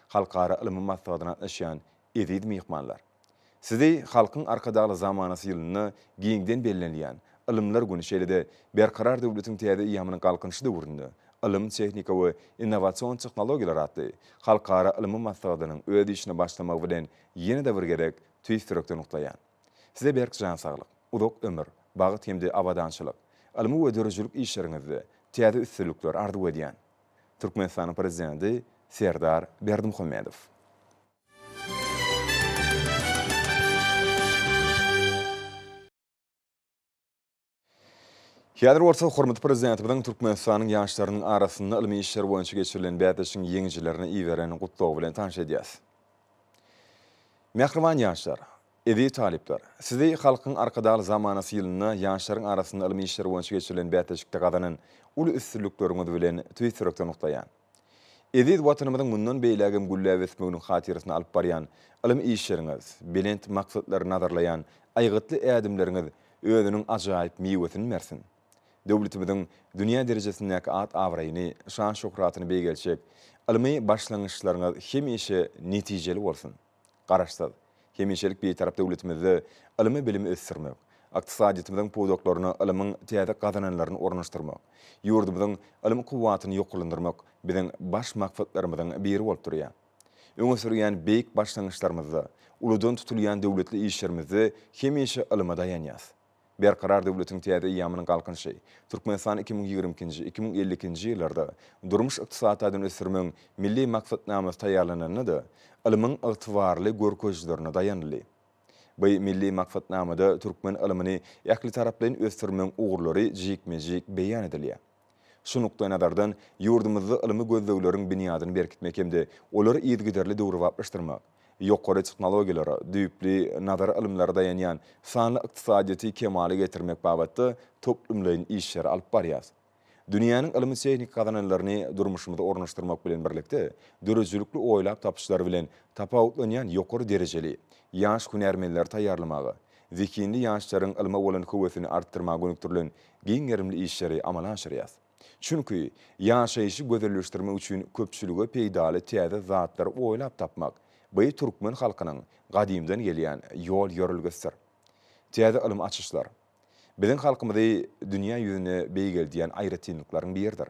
halkara ylmy maslahatyna gatnaşýan eziz myhmanlar! Sizi Halkyň Arkadagly zamanasy ýylynda giňden bellenilýän Ylymlar güni şeýle-de Berkarar döwletiň täze eýýamynyň Galkynyşy döwründe ylym, tehnika we innowasion tehnologiýalar atly halkara ylmy maslahatynyň öz işine başlamagy bilen ýene-de bir gezek tüýs ýürekden gutlaýan. Size berk jan saglyk, uzak ömür, bagt hem-de abadançylyk, ylmy we döredijilik işleriňizde täze üstünlikler arzuw edýän. Türkmenistanyň Prezidenti Serdar Berdimuhamedow. Häzir bolsa hormatly Prezidentimiziň Türkmenistanyň ýaşlarynyň arasynda ylmy işler boýunça geçirilen bäsleşigiň ýeňijilerine iberen gutlagy bilen tanyş edýäris. Mähriban ýaşlar! Eziz talyplar! Sizi Halkyň Arkadagly zamanasy ýylynda ýaşlaryň arasynda ylmy işler boýunça geçirilen bäsleşikde gazanan uly üstünlikleriňiz bilen tüýs ýürekden gutlaýan. Eziz Watanymyzyň mundan beýlägem gülläp ösmeginiň hatyrasyna alyp barýan ylmy işleriňiz, belent maksatlary nazarlaýan aýgytly ädimleriňiz özüniň ajaýyp miwesini bersin! Döwletimiziň dünýä derejesindäki at-abraýyny, şan-şöhratyny beýgeltjek ylmy başlangyçlaryňyz hemişe netijeli bolsun! Garaşsyz, hemişelik Bitarap döwletimizde ylmy-bilimi ösdürmek, ykdysadyýetimiziň pudaklaryna ylmyň täze gazananlaryny ornaşdyrmak, ýurdumyzyň ylym kuwwatyny ýokarlandyrmak biziň baş maksatlarymyzyň biri bolup durýar. Öňe sürýän beýik başlangyçlarymyzda, uludan tutulýan döwletli işlerimizde hemişe ylyma daýanýas. Berkarar döwletiň täze eýýamynyň Galkynyşy, Türkmenistan 2022-nji, 2052-nji ýyllarda durmuş-ykdysady taýdan ösdürmegiň Milli maksatnamasy taýýarlananda-da, ylmyň ygtybarly görkezijilerine daýanyldy. Bu Milli maksatnamada türkmen ylmyny ählitaraplaýyn ösdürmegiň ugurlary jikme-jik beýan edilýär. Şu nukdaýnazardan, ýurdumyzda ylmy gözlegleriň binýadyny berkitmek hem-de olary yzygiderli döwrebaplaşdyrmak, ýokary tehnologiýalara, düýpli nazary ylymlara daýanýan sanly ykdysadyýeti kemala getirmek babatda toplumlaýyn işleri alyp barýarys. Dünýäniň ylmy-tehniki gazananlaryny durmuşymyza ornaşdyrmak bilen birlikde, döredijilikli oýlap tapyşlary bilen tapawutlanýan ýokary derejeli ýaş hünärmenleri taýýarlamaga, zehinli ýaşlaryň ylma bolan höwesini artdyrmaga gönükdirilen giň gerimli işleri amala aşyrýar. Çünki, ýaşaýşy gözelleşdirmek üçin köpçülige peýdaly täze zatlary oýlap tapmak, bu türkmen halkynyň gadymdan gelýän ýol-ýörelgesidir. Täze ylym açyşlar, biziň halkymyzy dünýä ýüzünde beýgeldýän aýratynlyklaryň biridir.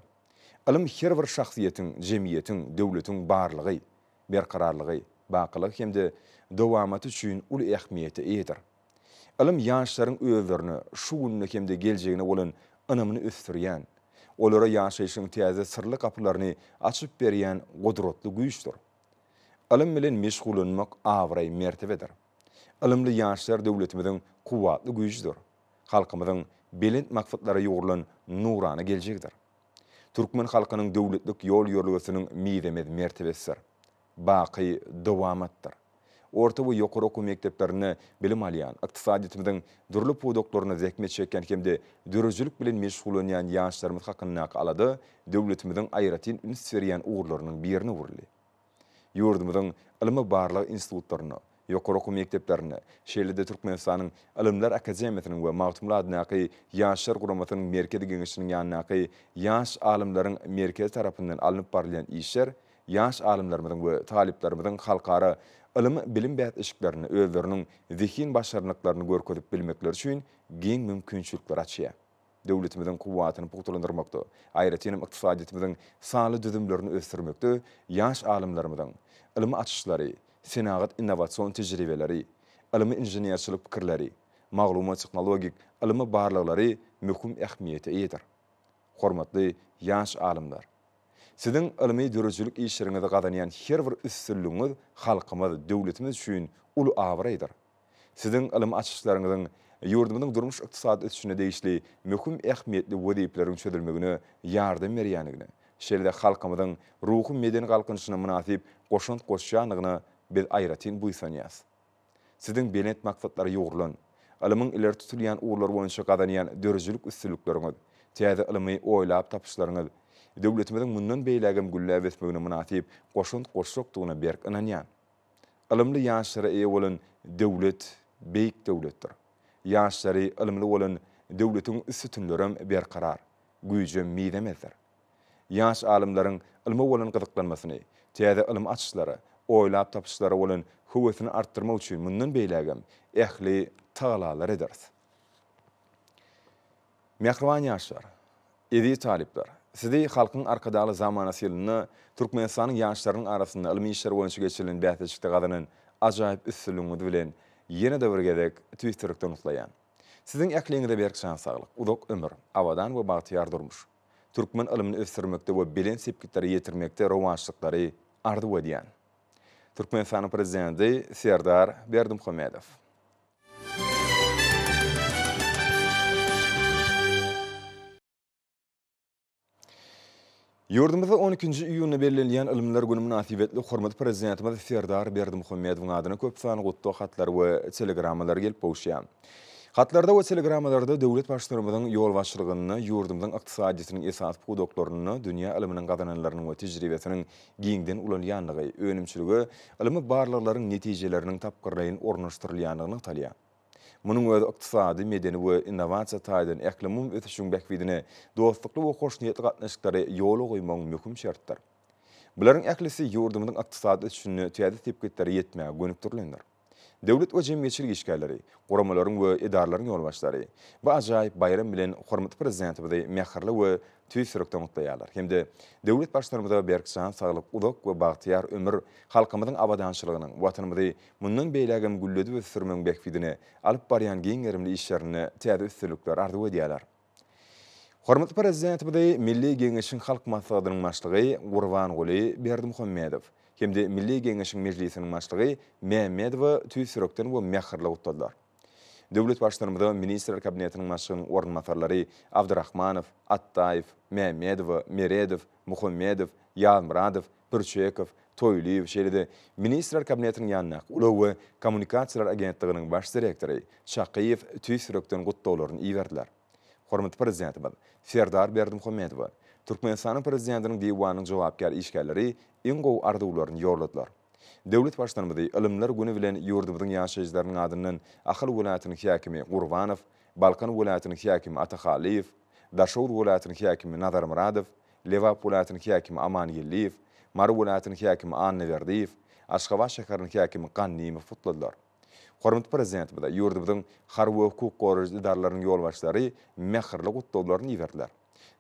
Ylym her bir şahsyýetiň, jemgyýetiň, döwletiň barlygy, berkararlygy, bakylygy hem-de dowamaty üçin uly ähmiýete eýedir. Ylym ýaşlaryň özlerine, şu gününe hem-de geljegine bolan ynamyny ösdürýän, olara ýaşaýşyň täze syrly gapylaryny açyp berýän gudratly güýçdür. Ylym bilen meşgullanmak abraý-mertebedir. Ylymly ýaşlar döwletimiziň kuwwatly güýjüdir, halkymyzyň belent maksatlara ýugrulan nurana geljegidir. Türkmen halkynyň döwletlik ýol-ýörelgesiniň mizemez mertebesidir, baky dowamatdyr. Orta we ýokary okuw mekdeplerinde bilim alýan, ykdysadyýetimiziň dürli pudaklarynda zähmet çekýän hem-de döredijilik bilen meşgullanýan ýaşlarymyz hakyndaky alada döwletimiziň aýratyn üns berýän ugurlarynyň birine öwrüldi. Ýurdumyzyň ylmy-barlag institutlarynda, ýokary okuw mekdeplerinde, şeýle-de Türkmenistanyň Ylymlar akademiýasynyň we Magtymguly adyndaky Ýaşlar guramasynyň Merkezi Geňeşiniň ýanyndaky Ýaş alymlaryň merkezi tarapyndan alnyp barylýan işler ýaş alymlarymyzyň we talyplarymyzyň halkara ylym-bilim bäsleşiklerinde özleriniň zehin-başarnyklaryny görkezip bilmekleri üçin giň mümkinçilikleri açýar. Döwletimiziň kuwwatyny pugtalandyrmakda, aýratynam ykdysadyýetimiziň sanly düzümlerini ösdürmekde ýaş alymlarymyzyň ylmy açyşlary, senagat-innowasion tejribeleri, ylmy-inženerçilik pikirleri, maglumat-tehnologik ylmy barlaglary möhüm ähmiýete eýedir. Hormatly ýaş alymlar! Siziň ylmy-döredijilik işleriňizde gazanýan her bir üstünligiňiz halkymyz, döwletimiz üçin uly abraýdyr. Siziň ylmy açyşlaryňyzyň ýurdumyzyň durmuş-ykdysady ösüşine degişli möhüm ähmiýetli wezipeleriň çözülmegine ýardam berýändigine, şeýle-de halkymyzyň ruhy-medeni galkynyşyna mynasyp goşant goşýandygyna biz aýratyn buýsanýarys. Siziň belent maksatlara ýugrulan, ylmyň ileri tutulýan ugurlary boýunça gazanýan döredijilik üstünlikleriňiz, täze ylmy oýlap tapyşlaryňyz döwletimiziň mundan beýlägem gülläp ösmegine mynasyp goşant goşjakdygyna berk ynanýan. Ylymly ýaşlara eýe bolan döwlet beýik döwletdir. Ýaşlary ylymly bolan döwletiň sütünlerem berkarar, güýjem mizemezdir. Ýaş alymlaryň ylma bolan gyzyklanmasyny, täze ylmy açyşlara, oýlap tapyşlara bolan höwesini artdyrmak üçin mundan beýlägem ähli tagalalary ederis. Mähriban ýaşlar! Eziz talyplar! Sizi Halkyň Arkadagly zamanasy ýylynda Türkmenistanyň ýaşlarynyň arasynda ylmy işler boýunça geçirilen bäsleşikde gazanan ajaýyp üstünligiňiz bilen ýene-de bir gezek tüýs ýürekden gutlaýan. Siziň ähliňize berk jan saglyk, uzak ömür, abadan we bagtyýar durmuş, türkmen ylmyny ösdürmekde we belent sepgitlere ýetirmekde rowaçlyklary arzuw edýän. Türkmenistanyň Prezidenti Serdar Berdimuhamedow. Ýurdumyzda on ikinji iýunda bellenilýän Ylymlar güni mynasybetli hormatly Prezidentimiz Serdar Berdimuhamedowyň adyna köp sanly gutlag hatlary we telegrammalar gelip gowuşýar. Hatlarda we telegrammalarda döwlet Baştutanymyzyň ýolbaşçylygynda ýurdumyzyň ykdysadyýetiniň esasy pudaklarynda dünýä ylmynyň gazananlarynyň we tejribesiniň giňden ulanylýandygy, önümçilige ylmy barlaglaryň netijeleriniň tapgyrlaýyn ornaşdyrylýandygy nygtalýar. Munuň özi ykdysady, medeni we innowasiýa taýdan ählumumy ösüşiň bähbidine dostlukly we hoşniýetli gatnaşyklary ýola goýmagyň möhüm şertidir. Bularyň ählisi ýurdumyzyň ykdysady ösüşinde täze sepgitlere ýetmäge gönükdirilendir. Döwlet we jemgyýetçilik işgärleri, guramalaryň we edaralaryň ýolbaşçylary bu ajaýyp baýram bilen hormatly Prezidentimizi mähirli we tüýs ýürekden gutlaýarlar hem-de döwlet Baştutanymyza berk jan saglyk, uzak we bagtyýar ömür, halkymyzyň abadançylygynyň, Watanymyzy mundan beýlägem gülledip ösdürmegiň bähbidine alyp barýan giň gerimli işlerinde täze üstünlikler arzuw edýärler. Hormatly Prezidentimizi Milli Geňeşiň Halk Maslahatynyň Başlygy Gurbanguly Berdimuhamedow hem-de Milli Geňeşiň Mejlisiniň Başlygy Mämmedowa tüýs ýürekden we mähirli gutladylar. Döwlet Baştutanymyza Ministrler Kabinetiniň Başlygynyň orunbasarlary Abdyrahmanow, Atdaýew, Mämmedowa, Meredow, Muhammedow, Ýazmyradow, Pürçekow, Toýlyýew, şeýle-de Ministrler Kabinetiniň ýanyndaky Ulag we kommunikasiýalar agentliginiň baş direktory Çakyýew tüýs ýürekden gutlaglaryny iberdiler. Hormatly Prezidentimiz Serdar Berdimuhamedowa Türkmenistanyň Prezidentiniň Diwanynyň jogapkär işgärleri iň gowy arzuwlaryny ýolladylar. Döwlet Baştutanymyzy Ylymlar güni bilen ýurdumyzyň ýaşaýjylarynyň adyndan Ahal welaýatynyň häkimi Gurbanow, Balkan welaýatynyň häkimi Atahallyýew, Daşoguz welaýatynyň häkimi Nazar Myradow, Lebap welaýatynyň häkimi Aman Geldiýew, Mary welaýatynyň häkimi Annaberdiýew, Aşgabat şäheriniň häkimi Gannymow gutladylar. Hormatly Prezidentimize ýurdumyzyň harby we hukuk goraýjy edaralarynyň ýolbaşçylary mähirli gutlaglaryny iberdiler.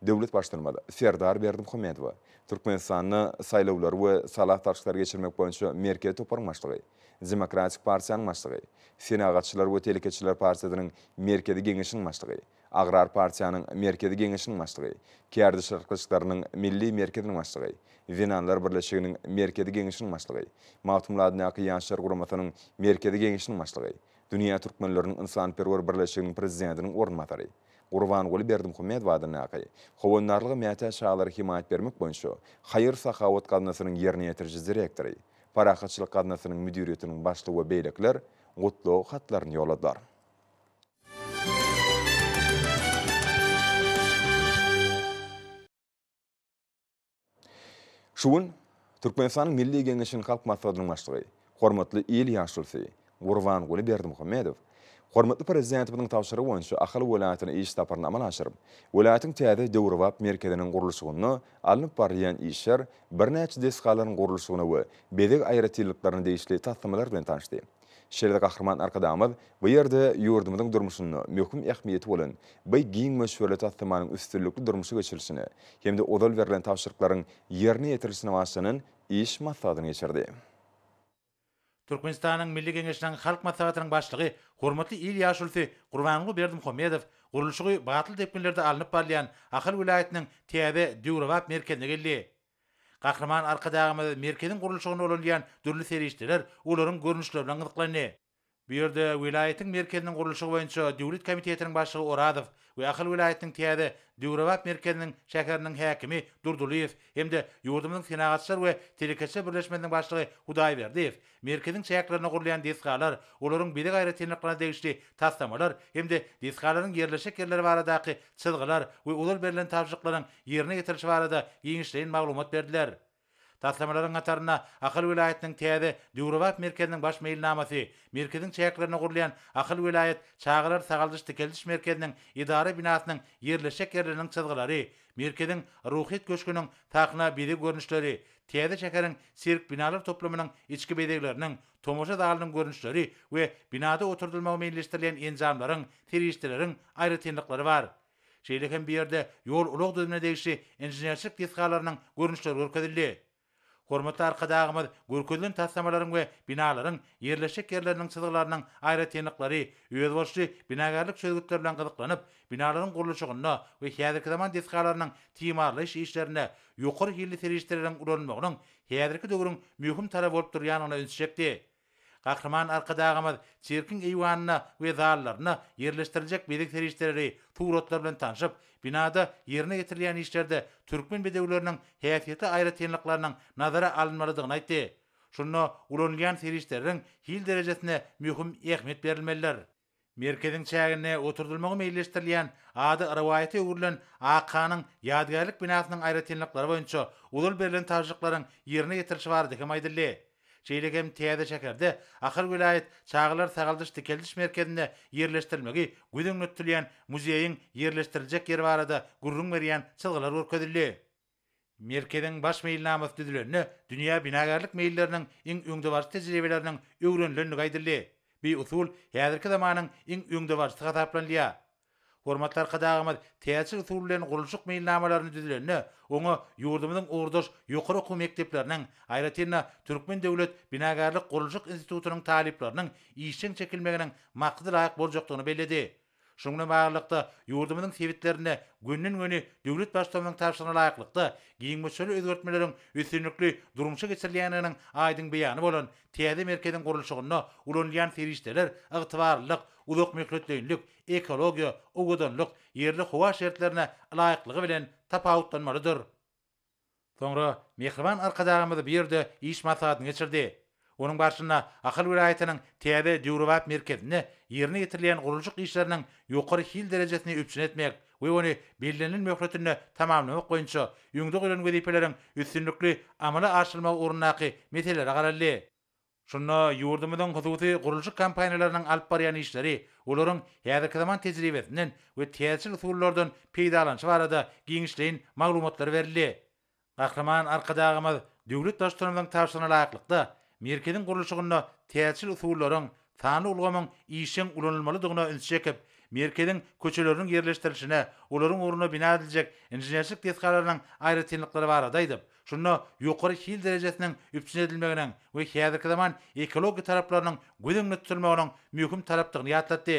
Döwlet Baştutanymyz Serdar Berdimuhamedowa Türkmenistanda Saýlawlary we sala salşyklary geçirmek boýunça Merkezi toparyň başlygy, Demokratik partiýanyň başlygy, Senagatçylar we telekeçiler partiýasynyň Merkezi geňeşiniň başlygy, Agrar partiýanyň Merkezi geňeşiniň başlygy, Kärdeşler arkalaşyklarynyň Milli merkeziniň başlygy, Zenanlar birleşiginiň Merkezi geňeşiniň başlygy, Magtymguly adyndaky Ýaşlar guramasynyň Merkezi geňeşiniň başlygy, Dünýä türkmenleriniň ynsanperwer birleşiginiň prezidentiniň orunbasary, Gurbanguly Berdimuhamedow adyndaky Howandarlyga mätäç çagalara hemaýat bermek boýunça haýyr-sahawat gaznasynyň ýerine ýetiriji direktory, Parahatçylyk gaznasynyň müdiriýetiniň başlygy we beýlekiler gutlag hatlaryny ýolladylar. Şu gün Türkmenistanyň Milli Geňeşiniň Halk Maslahatynyň Başlygy, hormatly il ýaşulusy Gurbanguly Berdimuhamedow hormatly Prezidentimiziň tabşyrygy boýunça Ahal welaýatyna iş saparyny amala aşyryp, welaýatyň täze döwrebap merkeziniň gurluşygynda alnyp barylýan işler, birnäçe desgalaryň gurluşygyna we bezeg aýratynlyklaryna degişli taslamalar bilen tanyşdy. Şeýle-de Gahryman Arkadagymyz bu ýerde ýurdumyzyň durmuşynda möhüm ähmiýeti bolan bu giň möçberli taslamanyň üstünlikli durmuşa geçirilişine hem-de ozal berlen tabşyryklaryň ýerine ýetirilişine bagyşlanan iş maslahatyny geçirdi. Türkmenistanyň Milli Geňeşiniň Halk Maslahatynyň Başlygy, hormatly il ýaşulusy Gurbanguly Berdimuhamedow gurluşygy batly depginlerde alnyp barylýan Ahal welaýatynyň täze döwrebap merkezine geldi. Gahryman Arkadagymyz merkeziň gurluşygynda ulanylýan dürli serişdeler, olaryň görnüşleri bilen gyzyklandy. Bu ýerde welaýatyň merkeziniň gurluşygy boýunça döwlet komitetiniň başlygy Orazow we Ahal welaýatynyň täze döwrebap merkeziniň şäheriniň häkimi Durdylyýew hem-de ýurdumyzyň Senagatçylar we telekeçiler birleşmesiniň başlygy Hudaýberdiýew Merkeziň çäklerinde gurulýan desgalar, olaryň bezeg aýratynlyklaryna degişli taslamalar hem-de desgalaryň ýerleşjek ýerleri baradaky çyzgylar we ozal berlen tabşyryklaryň ýerine ýetirilişi barada giňişleýin maglumat berdiler. Taslamalaryň hatarynda Ahal welaýatynyň täze döwrebap merkeziniň baş meýilnamasy, merkeziň çäklerinde gurulýan Ahal welaýat çagalar sagaldyş-dikeldiş merkeziniň edara binasynyň ýerleşjek ýerleriniň çyzgylary, merkeziň Ruhyýet köşgüniň sahna bezeg görnüşleri, Täze şäheriň sirk binalar toplumynyň içki bezegleriniň, tomaşa zalynyň görnüşleri we binada oturdylmagy meýilleşdirilýän enjamlaryň, serişdeleriň aýratynlyklary bar. Şeýle hem bu ýerde ýol-ulag düzümine degişli inženerçilik desgalarynyň görnüşleri görkezildi. Hormatly Arkadagymyz görkezilen taslamalaryň we binalaryň ýerleşjek ýerleriniň çyzgylarynyň aýratynlyklary, özboluşly binagärlik çözgütleri bilen gyzyklanyp, binalaryň gurluşygynda we häzirki zaman desgalarynyň timarlaýyş işlerinde ýokary hilli serişdeleriň ulanylmagynyň häzirki döwrüň möhüm talaby bolup durýandygyna ünsi çekdi. Gahryman Arkadagymyz sirkiň eýwanynda we zallarynda ýerleşdiriljek bezeg serişdeleri, suratlar bilen tanşyp, binada ýerine ýetirilýän işlerde türkmen bedewleriniň häsiýetli aýratynlyklarynyň nazara alynmalydygyny aýtdy. Şunda ulanylýan serişdeleriň hil derejesine möhüm ähmiýet berilmelidir. Merkeziň çäginde oturdylmagy meýilleşdirilýän ady rowaýata öwrülen Akhanyň ýadygärlik binasynyň aýratynlyklary boýunça ozal berlen tabşyryklaryň ýerine ýetirilişi barada hem aýdyldy. Şeýle hem täze şäherde Ahal welaýat çagalar sagaldyş-dikeldiş merkezinde ýerleşdirilmegi göz öňünde tutulýan muzeýiň ýerleşdiriljek ýeri barada gürrüň berýän çyzgylar görkezildi. Merkeziň baş meýilnamasy düzülende dünýä binagärlik meýilleriniň iň öňdebaryjy tejribeleriniň öwrenilendigi aýdyldy. Bu usul häzirki zamanyň iň öňdebaryjysy hasaplanylýar. Hormatly Arkadagymyz täjir usuly bilen gurluşyk meýilnamalaryny düzülende, oňa ýurdumyzyň ugurdaş ýokary okuw mekdepleriniň, aýratyn-da, Türkmen döwlet binagärlik-gurluşyk institutynyň talyplarynyň işjeň çekilmeginiň maksada laýyk boljakdygyny belledi. Şunuň bilen baglylykda, ýurdumyzyň sebitlerinde gönden-göni döwlet Baştutanymyzyň tabşyrygyna laýyklykda, giň möçberli özgertmeleriň üstünlikli durmuşa geçirilýändiginiň aýdyň beýany bolan täze merkeziň gurluşygynda ulanylýan serişdeler ygtybarlylyk, uzakmöhletleýinlik, ekologiýa, owadanlyk, ýerli howa şertlerine ylaýyklygy bilen tapawutlanmalydyr. Soňra mähriban Arkadagymyz bu ýerde iş maslahatyny geçirdi. Onuň barşynda Ahal welaýatynyň täze döwrebap merkezinde ýerine ýetirilýän gurluşyk işleriniň ýokary hil derejesini üpjün etmek we ony bellenilen möhletinde tamamlamak boýunça öňde goýlan wezipeleriň üstünlikli amala aşyrylmagy ugrundaky meselelere garaldy. Şunda ýurdumyzyň hususy gurluşyk kompaniýalarynyň alyp barýan işleri, olaryň häzirki zaman tejribesinden we täzeçil usullardan peýdalanyşy barada giňişleýin maglumatlar berildi. Gahryman Arkadagymyz döwlet Baştutanymyzyň tabşyrygyna laýyklykda, merkeziň gurluşygynda täzeçil usullaryň, sanly ulgamyň işjeň ulanylmalydygyna ünsi çekip, merkeziň köçeleriniň ýerleşdirilişine, olaryň ugrunda bina ediljek inženerçilik desgalarynyň aýratynlyklary barada aýdyp, şunda ýokary hil derejesiniň üpjün edilmeginiň we häzirki zaman ekologiýa talaplarynyň göz öňünde tutulmagynyň möhüm talapdygyny ýatlatdy.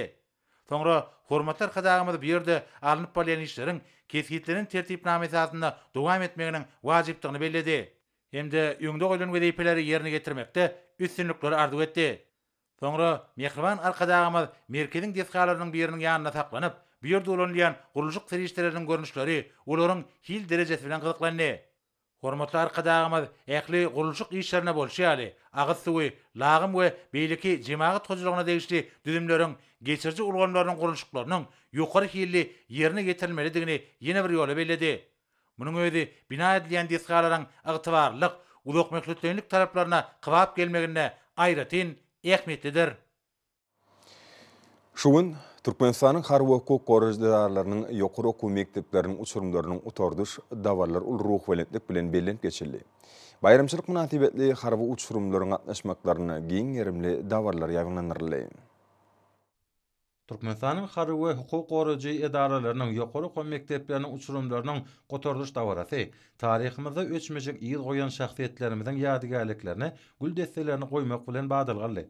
Soňra hormatly Arkadagymyz bu ýerde alnyp barylýan işleriň kesgitlenen tertipnama esasynda dowam etmeginiň wajypdygyny belledi hem-de öňde goýlan wezipeleri ýerine ýetirmekde üstünlikleri arzuw etdi. Soňra mähriban Arkadagymyz merkeziň desgalarynyň biriniň ýanynda saklanyp, bu ýerde ulanylýan gurluşyk serişdeleriniň görnüşleri, olaryň hil derejesi bilen gyzyklandy. Hormatly Arkadagymyz ähli gurluşyk işlerinde bolşy ýaly, agyz suwy, lagym we beýleki jemagat hojalygyna degişli düzümleriň geçiriji ulgamlarynyň gurluşyklarynyň ýokary hilli ýerine ýetirilmelidigini ýene bir ýola belledi. Munuň özi bina edilýän desgalaryň ygtybarlylyk, uzakmöhletleýinlik talaplaryna kybap gelmeginde aýratyn ähmiýetlidir. Şu gün Türkmenistanyň harby hukuk goraýjy edaralarynyň ýokary okuw mekdepleriniň uçurymlarynyň gutardyş dabaralary uly ruhubelentlik bilen bellenip geçildi. Baýramçylyk mynasybetli harby uçurymlaryň gatnaşmaklarynda giň gerimli dabaralar ýaýbaňlandyryldy. Türkmenistanyň harby we hukuk goraýjy edaralarynyň ýokary okuw mekdepleriniň uçurymlarynyň gutardyş dabarasy taryhymyzda öçmejek yz goýan şahsyýetlerimiziň ýadygärliklerine gül desselerini goýmak bilen badalga aldy.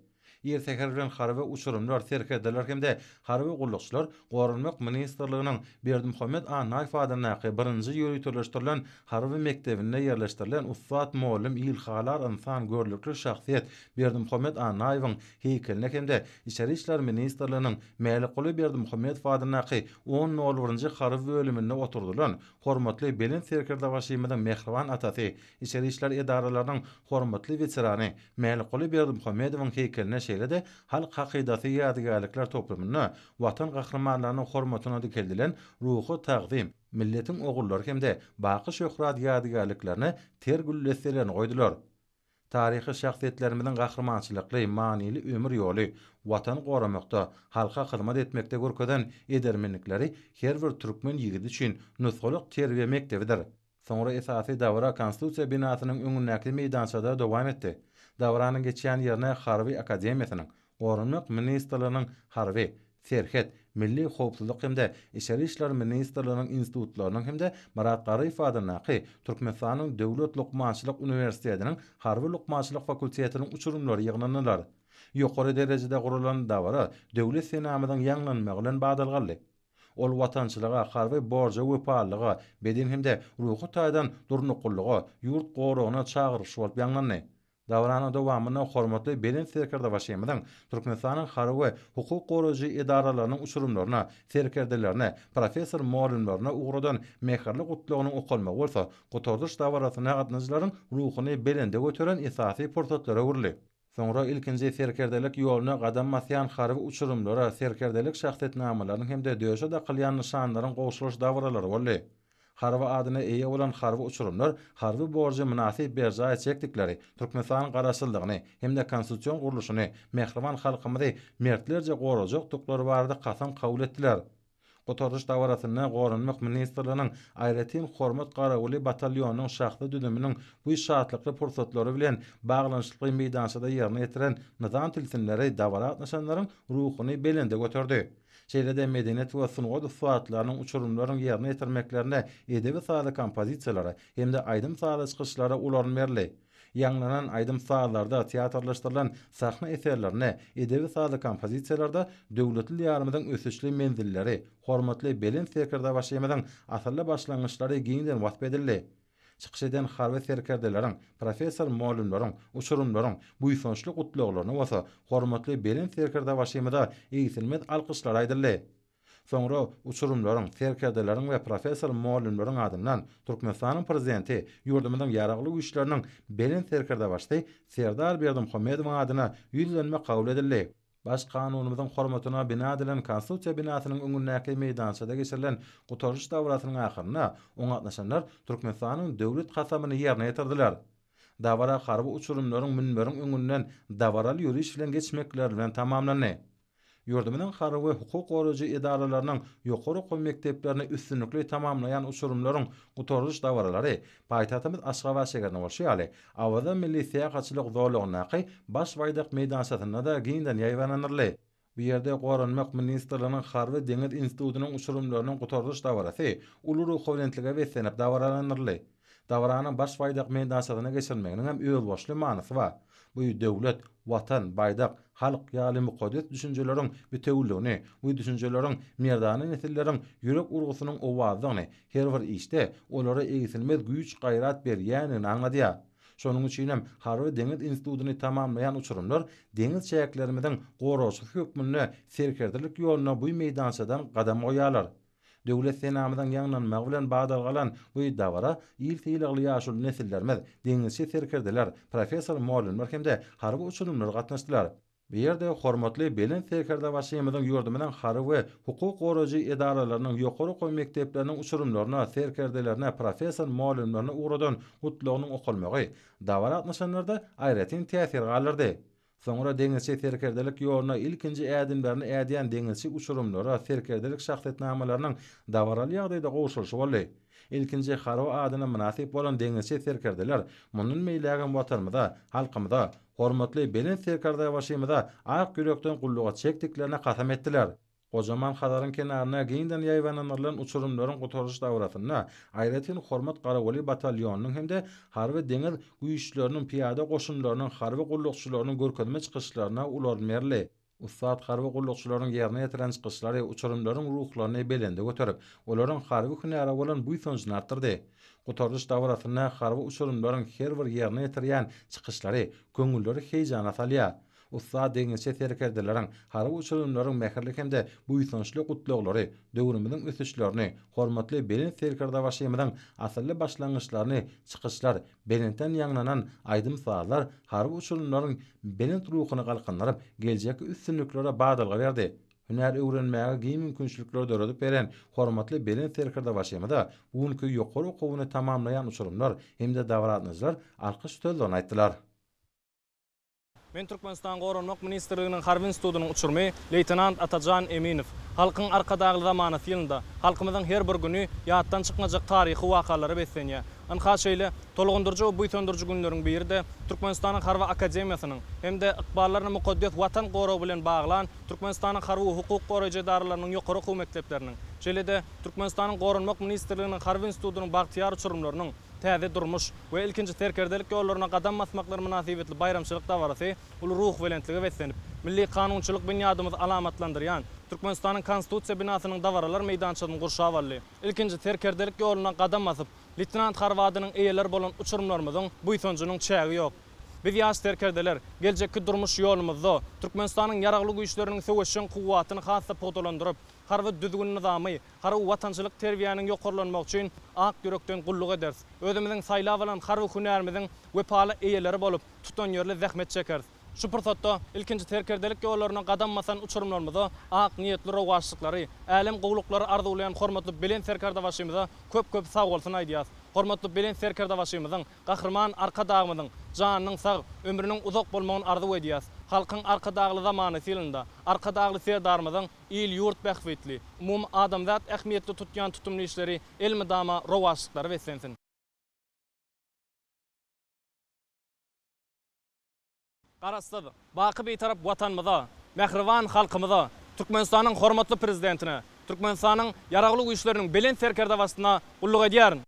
Ir säher bilen harby uçurymlar, serkerdeler hem-de harby gullukçylar Goranmak ministrliginiň Berdimuhamet Annaýew adyndaky birinji ýöriteleşdirilen harby mekdebinde ýerleşdirilen ussat mugallym ilhalar ynsan görlükli şahsyýet Berdimuhamet Annaýewiň heýkeline hem-de Içeri işler ministrliginiň Mälikguly Berdimuhamedow adyndaky on nol birinji harby bölüminde oturdylan hormatly Belent Serkerdebaşymyzyň mähriban atasy, içeri işler edaralarynyň hormatly weterany Mälikguly Berdimuhamedowyň heýkeline şeýle-de Halk hakydasy ýadygärlikler toplumynda Watan gahrymanlarynyň hormatyna dikeldilen Ruhy tagzym, Milletiň ogullary hem-de Baky şöhrat ýadygärliklerine ter gül desselerini goýdular. Taryhy şahsyýetlerimiziň gahrymançylykly, manyly ömür ýoly, Watany goramakda, halka hyzmat etmekde görkezen edermenlikleri her bir türkmen ýigidi üçin nusgalyk terbiýe mekdebidir. Soňra esasy dabara Konstitusiýa binasynyň öňündäki meýdançada dowam etdi. Dabaranyň geçýän ýerine Harby akademiýasynyň, Goranmak ministrliginiň Harby, Serhet, Milli howpsuzlyk hem-de Içeri işler ministrliginiň institutlarynyň hem-de Myrat Garyýew adyndaky Türkmenistanyň Döwlet lukmançylyk uniwersitetiniň Harby lukmançylyk fakultetiniň uçurymlary ýygnandylar. Ýokary derejede guralan dabara Döwlet senamyzyň ýaňlanmagy bilen badalga aldy. Ol watançylyga, harby borja wepalylyga, beden hem-de ruhy taýdan durnuklylyga, ýurt goragyna çagyryş bolup ýaňlandy. Dabaranyň dowamynda hormatly Belent Serkerdebaşymyzyň Türkmenistanyň harby we hukuk goraýjy edaralarynyň uçurymlaryna, serkerdelerine, professor-mugallymlaryna ugradan mähirli gutlagynyň okalmagy bolsa gutardyş dabarasyna gatnaşyjylaryň ruhuny belende göteren esasy pursatlara öwrüldi. Soňra ilkinji serkerdelik ýoluna gadam basýan harby uçurymlara serkerdelik şahsyýetnamalarynyň hem-de döşe dakylýan nyşanlaryň gowşurylyş dabaralary boldy. Harby adyna eýe bolan harby uçurymlar harby borjy mynasyp berjaý etjekdikleri, Türkmenistanyň Garaşsyzlygyny hem-de konstitusion gurluşyny, mähriban halkymyzy mertlerçe gorajakdyklary barada kasam kabul etdiler. Gutardyş dabarasynda Goranmak ministrliginiň aýratyn hormat garawuly batalýonynyň şahsy düzüminiň bu şatlykly pursatlary bilen baglanyşykly meýdançada ýerine ýetiren nyzam tilsimleri dabara gatnaşanlaryň ruhuny belende göterdi. Şeýle-de medeniýet we sungat ussatlarynyň uçurymlaryň ýerine ýetirmeklerinde edebi-sazly kompozisiýalara hem-de aýdym-sazly çykyşlara uly orun berildi. Ýaňlanan aýdym-sazlarda, teatrlaşdyrylan sahna eserlerinde, edebi-sazly kompozisiýalarda döwletli Diýarymyzyň ösüşli menzilleri, hormatly Belent Serkerdebaşymyzyň asylly başlangyçlary giňden wasp edildi. Çykyş eden harby serkerdeleriň, professor-mugallymlaryň, uçurymlaryň buýsançly gutlaglaryna bolsa hormatly Belent Serkerdebaşymyza egsilmez alkyşlar aýdyldy. Soňra uçurymlaryň, serkerdeleriň we professor-mugallymlaryň adyndan Türkmenistanyň Prezidenti, ýurdumyzyň Ýaragly Güýçleriniň Belent Serkerdebaşysy Serdar Berdimuhamedowyň adyna ýüzlenme kabul edildi. Baş Kanunymyzyň hormatyna bina edilen Konstitusiýa binasynyň öňündäki meýdançada geçirilen gutaryş dabarasynyň ahyrynda oňa gatnaşanlar Türkmenistanyň Döwlet kasamyny ýerine ýetirdiler. Dabara harby uçurymlaryň münberiň öňünden dabaraly ýöriş bilen geçmekleri bilen tamamlandy. Ýurdumyzyň harby we hukuk goraýjy edaralarynyň ýokary okuw mekdeplerini üstünlikli tamamlaýan uçurymlaryň gutarylyş dabaralary paýtagtymyz Aşgabat şäherinde bolşy ýaly, Awaza milli syýahatçylyk zolagyndaky Baş baýdak meýdançasynda-da giňden ýaýbaňlandyryldy. Bu ýerde Goranmak ministrliginiň Harby-deňiz institutynyň uçurymlarynyň gutarylyş dabarasy uly ruhubelentlige beslenip dabaralandyryldy. Dabaranyň Baş baýdak meýdançasynda geçirilmeginiň hem özboluşly manysy bar. Bu döwlet, Watan, baýdak, halk ýaly mukaddes düşünjeleriň bitewüligini, bu düşünjeleriň merdana nesilleriň ýürek urgusynyň owazydygyny, her bir işde olara egsilmez güýç-gaýrat berýändigini aňladýar. Şonuň üçin hem Harby-deňiz institutyny tamamlaýan uçurymlar deňiz çäklerimiziň goragçysy hökmünde serkerdelik ýoluna bu meýdançadan gadam goýýarlar. Döwlet senamyzyň ýaňlanmagy bilen badalga alan bu dabara il sylagly ýaşuly nesillerimiz, deňizçi serkerdeler, professor-mugallymlar hem-de harby uçurymlar gatnaşdylar. Bu ýerde hormatly Belent Serkerdebaşymyzyň ýurdumyzyň harby we hukuk goraýjy edaralarynyň ýokary okuw mekdepleriniň uçurymlaryna, serkerdelerine, professor-mugallymlaryna ugradan Gutlagynyň okalmagy dabara gatnaşanlarda aýratyn täsir galdyrdy. Soňra deňizçi serkerdelik ýoluna ilkinji ädimlerini ädýän deňizçi uçurymlara serkerdelik şahsyýetnamalarynyň dabaraly ýagdaýda gowşurylyşy boldy. Ilkinji harby adyna mynasyp bolan deňizçi serkerdeler mundan beýlägem Watanymyza, halkymyza, hormatly Belent Serkerdebaşymyza ak ýürekden gulluga çekdiklerine kasam etdiler. Gojaman Hazaryň kenarynda giňden ýaýbaňlandyrylan uçurymlaryň gutaryş dabarasynda aýratyn hormat garawuly batalýonynyň hem-de Harby-deňiz Güýçleriniň pyýada goşunlarynyň harby gullukçylarynyň görkezme çykyşlaryna uly orun berildi. Ussat harby gullukçylaryň ýerine ýetiren çykyşlary uçurymlaryň ruhlaryny belende göterip, olaryň harby hünäre bolan buýsanjyny artdyrdy. Gutarylyş dabarasynda harby uçurymlaryň her bir ýerine ýetirýän çykyşlary köňülleri heýjana salýar. Ussat deňizçi serkerdeleriň, harby uçurymlaryň mähirli hem-de buýsançly gutlaglary döwrümiziň ösüşlerini, hormatly Belent Serkerdebaşymyzyň asylly başlangyçlaryny çykyşlar, belentden ýaňlanan aýdym-sazlar harby uçurymlaryň belent ruhuny galkyndyryp, geljekki üstünliklere badalga berdi. Hünär öwrenmäge giň mümkinçilikleri döredip beren hormatly Belent Serkerdebaşymyza bu günki ýokary okuwyny tamamlaýan uçurymlar hem-de dabara gatnaşyjylar alkyş sözlerini aýtdylar. Men Türkmenistanyň Goranmak ministrliginiň Harby institutynyň uçurymy, leýtenant Atajan Eminow. Halkyň Arkadagly zamanasy ýylynda halkymyzyň her bir güni ýatdan çykmajak taryhy wakalara beslenýär. Ynha şeýle tolgundyryjy we buýsandyryjy günleriň biri-de Türkmenistanyň Harby akademiýasynyň hem-de ykballaryny mukaddes Watan goragy bilen baglan Türkmenistanyň harby we hukuk goraýjy edaralarynyň ýokary okuw mekdepleriniň, şeýle-de Türkmenistanyň Goranmak ministrliginiň Harby institutynyň bagtyýar uçurymlarynyň täze durmuş we ilkinji serkerdelik ýollaryna gadam basmaklary mynasybetli baýramçylyk dabarasy uly ruhubelentlige beslenip, milli kanunçylyk binýadymyzy alamatlandyrýan Türkmenistanyň Konstitusiýa binasynyň dabaralar meýdançasyny gurşap aldy. Ilkinji serkerdelik ýoluna gadam basyp, leýtenant harby adynyň eýeleri bolan uçurymlarymyzyň buýsanjynyň çägi ýok. Biz ýaş serkerdeler, geljekki durmuş ýolumyzda Türkmenistanyň Ýaragly Güýçleriniň söweşjeň kuwwatyny has-da pugtalandyryp, harby düzgün-nyzamy, Harby watançylyk terbiýäniň ýokarlanmagy üçin ak ýürekden gulluk ederis. Özümiziň saýlap alan harby hünärimiziň wepaly eýeleri bolup, tutanýerli zähmet çekeris. Şu pursatda ilkinji serkerdelik ýollaryna gadam basan uçurymlarymyza ak niýetli rowaçlyklary, älem gowulyklary arzuwlaýan hormatly Belent Serkerdebaşymyza köp-köp sagbolsun aýdýas. Hormatly Belent Serkerdebaşymyzyň, Gahryman Arkadagymyzyň janynyň sag, ömrüniň uzak bolmagyny arzuw edýäs. Halkyň Arkadagly zamanasy ýylynda Arkadagly Serdarymyzyň Il-ýurt bähbitli, umumy adamzat ähmiýetli tutýan tutumly işleri elmydama rowaçlyklara beslensin! Garaşsyz, baky Bitarap Watanymyza, mähriban halkymyza, Türkmenistanyň hormatly Prezidentine, Türkmenistanyň Ýaragly Güýçleriniň Belent Serkerdebaşysyna gulluk edýärin.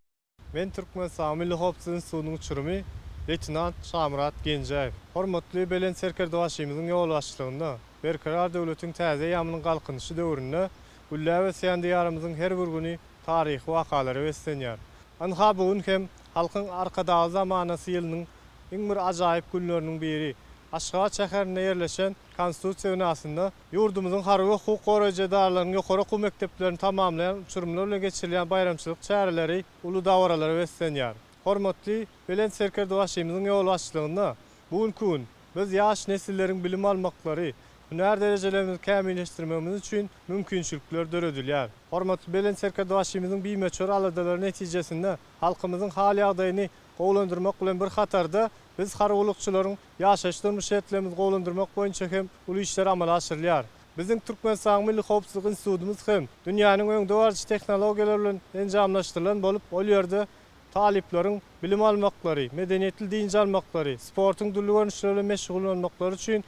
Men Türkmenistanyň Milli howpsuzlyk institutynyň uçurymy, leýtenant Şamyrat Genjäýew. Hormatly Belent Serkerdebaşymyzyň ýolbaşçylygynda Berkarar döwletiň täze eýýamynyň Galkynyşy döwründe gülläp ösýän Diýarymyzyň her bir güni taryhy wakalara beslenýär. Ynha, bu gün hem Halkyň Arkadagly zamanasy ýylynyň iň bir ajaýyp günleriniň biri. Aşgabat şäherinde ýerleşen Konstitusiýa binasynda ýurdumyzyň harby we hukuk goraýjy edaralarynyň ýokary okuw mekdeplerini tamamlaýan uçurymlar bilen geçirilýän baýramçylyk çäreleri uly dabaralara beslenýär. Hormatly Belent Serkerdebaşymyzyň ýolbaşçylygynda bu günki gün biz ýaş nesilleriň bilim almaklary, Hünär derejelerimizi kämilleşdirmegimiz üçin mümkinçilikler döredilýär. Hormatly Belent Serkerdebaşymyzyň bimöçber aladalary netijesinde halkymyzyň hal-ýagdaýyny gowulandyrmak bilen bir hatarda, biz harby gullukçylaryň ýaşaýyş-durmuş şertlerimizi gowulandyrmak boýunça hem uly işler amala aşyrylýar. Biziň Türkmenistanyň Milli howpsuzlyk institutymyz hem dünýäniň öňdebaryjy tehnologiýalary bilen enjamlaşdyrylan bolup, ol ýerde talyplaryň bilim almaklary, medeniýetli dynç almaklary, sportuň dürli görnüşleri bilen meşgullanmaklary üçin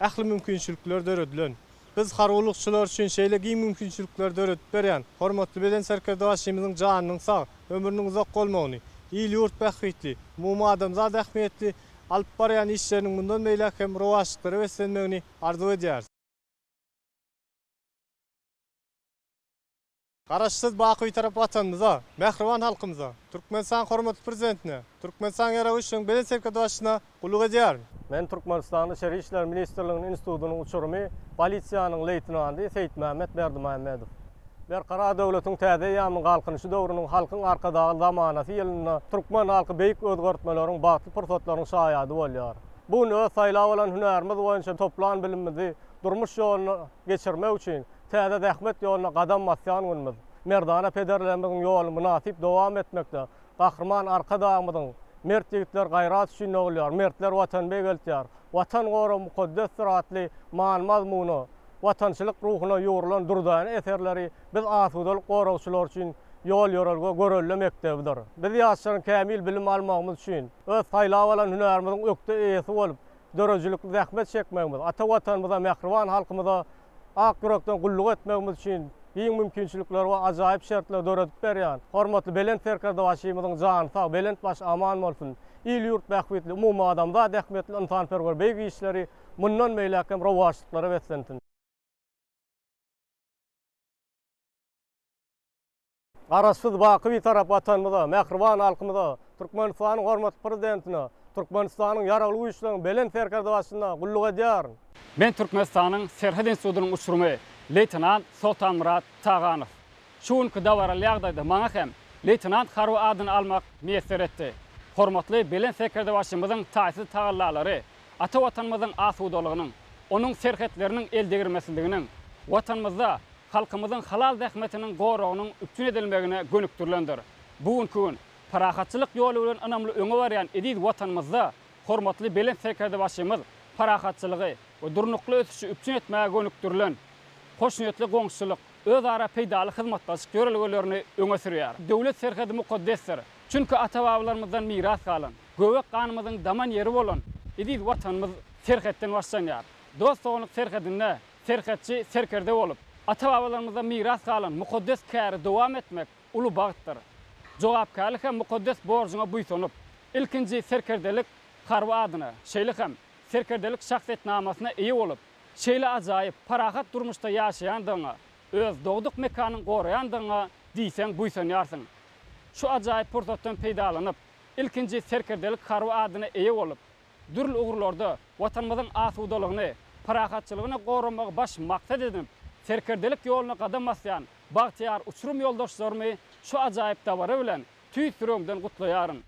ähli mümkinçilikler döredilen. Biz harby gullukçylar üçin şeýle giň mümkinçilikleri döredip berýän hormatly Belent Serkerdebaşymyzyň janynyň sag, ömrüniň uzak bolmagyny, il-ýurt bähbitli, umumadamzat ähmiýetli alyp barýan işleriniň mundan beýläk hem rowaçlyklara beslenmegini arzuw edýäris. Garaşsyz, baky Bitarap Watanymyza, mähriban halkymyza, Türkmenistanyň hormatly Prezidentine, Türkmenistanyň Ýaragly Güýçleriniň Belent Serkerdebaşysyna gulluk edýärin. Men Türkmenistanyň Içeri işler ministrliginiň institutynyň uçurymy, polisiýanyň leýtenanty Seýitmämmet Berdimämmedow. Berkarar döwletiň täze eýýamynyň Galkynyşy döwrüniň Halkyň Arkadagly zamanasy ýylynda türkmen halky beýik özgertmeleriň, bagtly pursatlaryň şaýady bolýar. Bu gün öz saýlap alan hünärimiz boýunça toplan bilimimizi durmuş ýoluna geçirmek üçin täze zähmet ýoluna gadam basýan günümiz. Merdana pederlerimiziň ýoluny mynasyp dowam etmekde Gahryman Arkadagymyzyň Mert ýigitler gaýrat üçin dogulýar, mertler Watany beýgeltýär, Watan goragy mukaddesdir atly many-mazmuna, watançylyk ruhuna ýugrulan dürdäne eserleri biz asudalyk goragçylary üçin ýol-ýörelge, görelde mekdebidir. Biz ýaşlaryň kämil bilim almagymyz üçin, öz saýlap alan hünärimiziň ökde eýesi bolup, döredijilikli zähmet çekmegimiz, ata Watanymyza, mähriban halkymyza ak ýürekden gulluk etmegimiz üçin giň mümkinçilikleri we ajaýyp şertleri döredip berýän hormatly Belent Serkerdebaşymyzyň jany sag, belent başy aman bolsun! Il-ýurt bähbitli, umumadamzat ähmiýetli ynsanperwer beýik işleri mundan beýläk hem rowaçlyklara beslensin! Garaşsyz, baky Bitarap Watanymyza, mähriban halkymyza, Türkmenistanyň hormatly Prezidentine, Türkmenistanyň Ýaragly Güýçleriniň Belent Serkerdebaşyna gulluk edýärin. Men Türkmenistanyň Serhet institutynyň uçurymy, leýtenant Soltanmyrat Taganow. Şu günki dabaraly ýagdaýda maňa hem leýtenant harby adyny almak miýesser etdi. Hormatly Belent Serkerdebaşymyzyň taýsyz tagallalary, ata Watanymyzyň asudalygynyň, onuň serhetleriniň eldegirmesizliginiň, Watanymyzda halkymyzyň halal zähmetiniň goragynyň üpjün edilmegine gönükdirilendir. Bu günki gün parahatçylyk ýoly bilen ynamly öňe barýan eziz Watanymyzda hormatly Belent Serkerdebaşymyz parahatçylygy we durnukly ösüşi üpjün etmäge gönükdirilen hoşniýetli goňşuçylyk, özara peýdaly hyzmatdaşlyk ýörelgelerini öňe sürýär. Döwlet serhedi mukaddesdir. Çünki ata-babalarymyzdan miras galan, göbek ganymyzyň daman ýeri bolan eziz Watanymyz serhetden başlanýar. Dost-doganlyk serhedinde Serhetçi serkerde bolup, ata-babalarymyzdan miras galan mukaddes käri dowam etmek uly bagtdyr. Jogapkärli hem mukaddes borjuňa buýsanyp, ilkinji serkerdelik harby adyna, şeýle hem serkerdelik şahsyýetnamasyna eýe bolup, şeýle ajaýyp, parahat durmuşda ýaşaýandygyňa, öz dogduk mekanyňy goraýandygyňa diýseň buýsanýarsyň. Şu ajaýyp pursatdan peýdalanyp, ilkinji serkerdelik harby adyna eýe bolup, dürli ugurlarda Watanymyzyň asudalygyny, parahatçylygyny goramagy baş maksat edinip, serkerdelik ýoluna gadam basýan bagtyýar uçurym ýoldaşlarymy şu ajaýyp dabara bilen tüýs ýüregimden gutlaýaryn.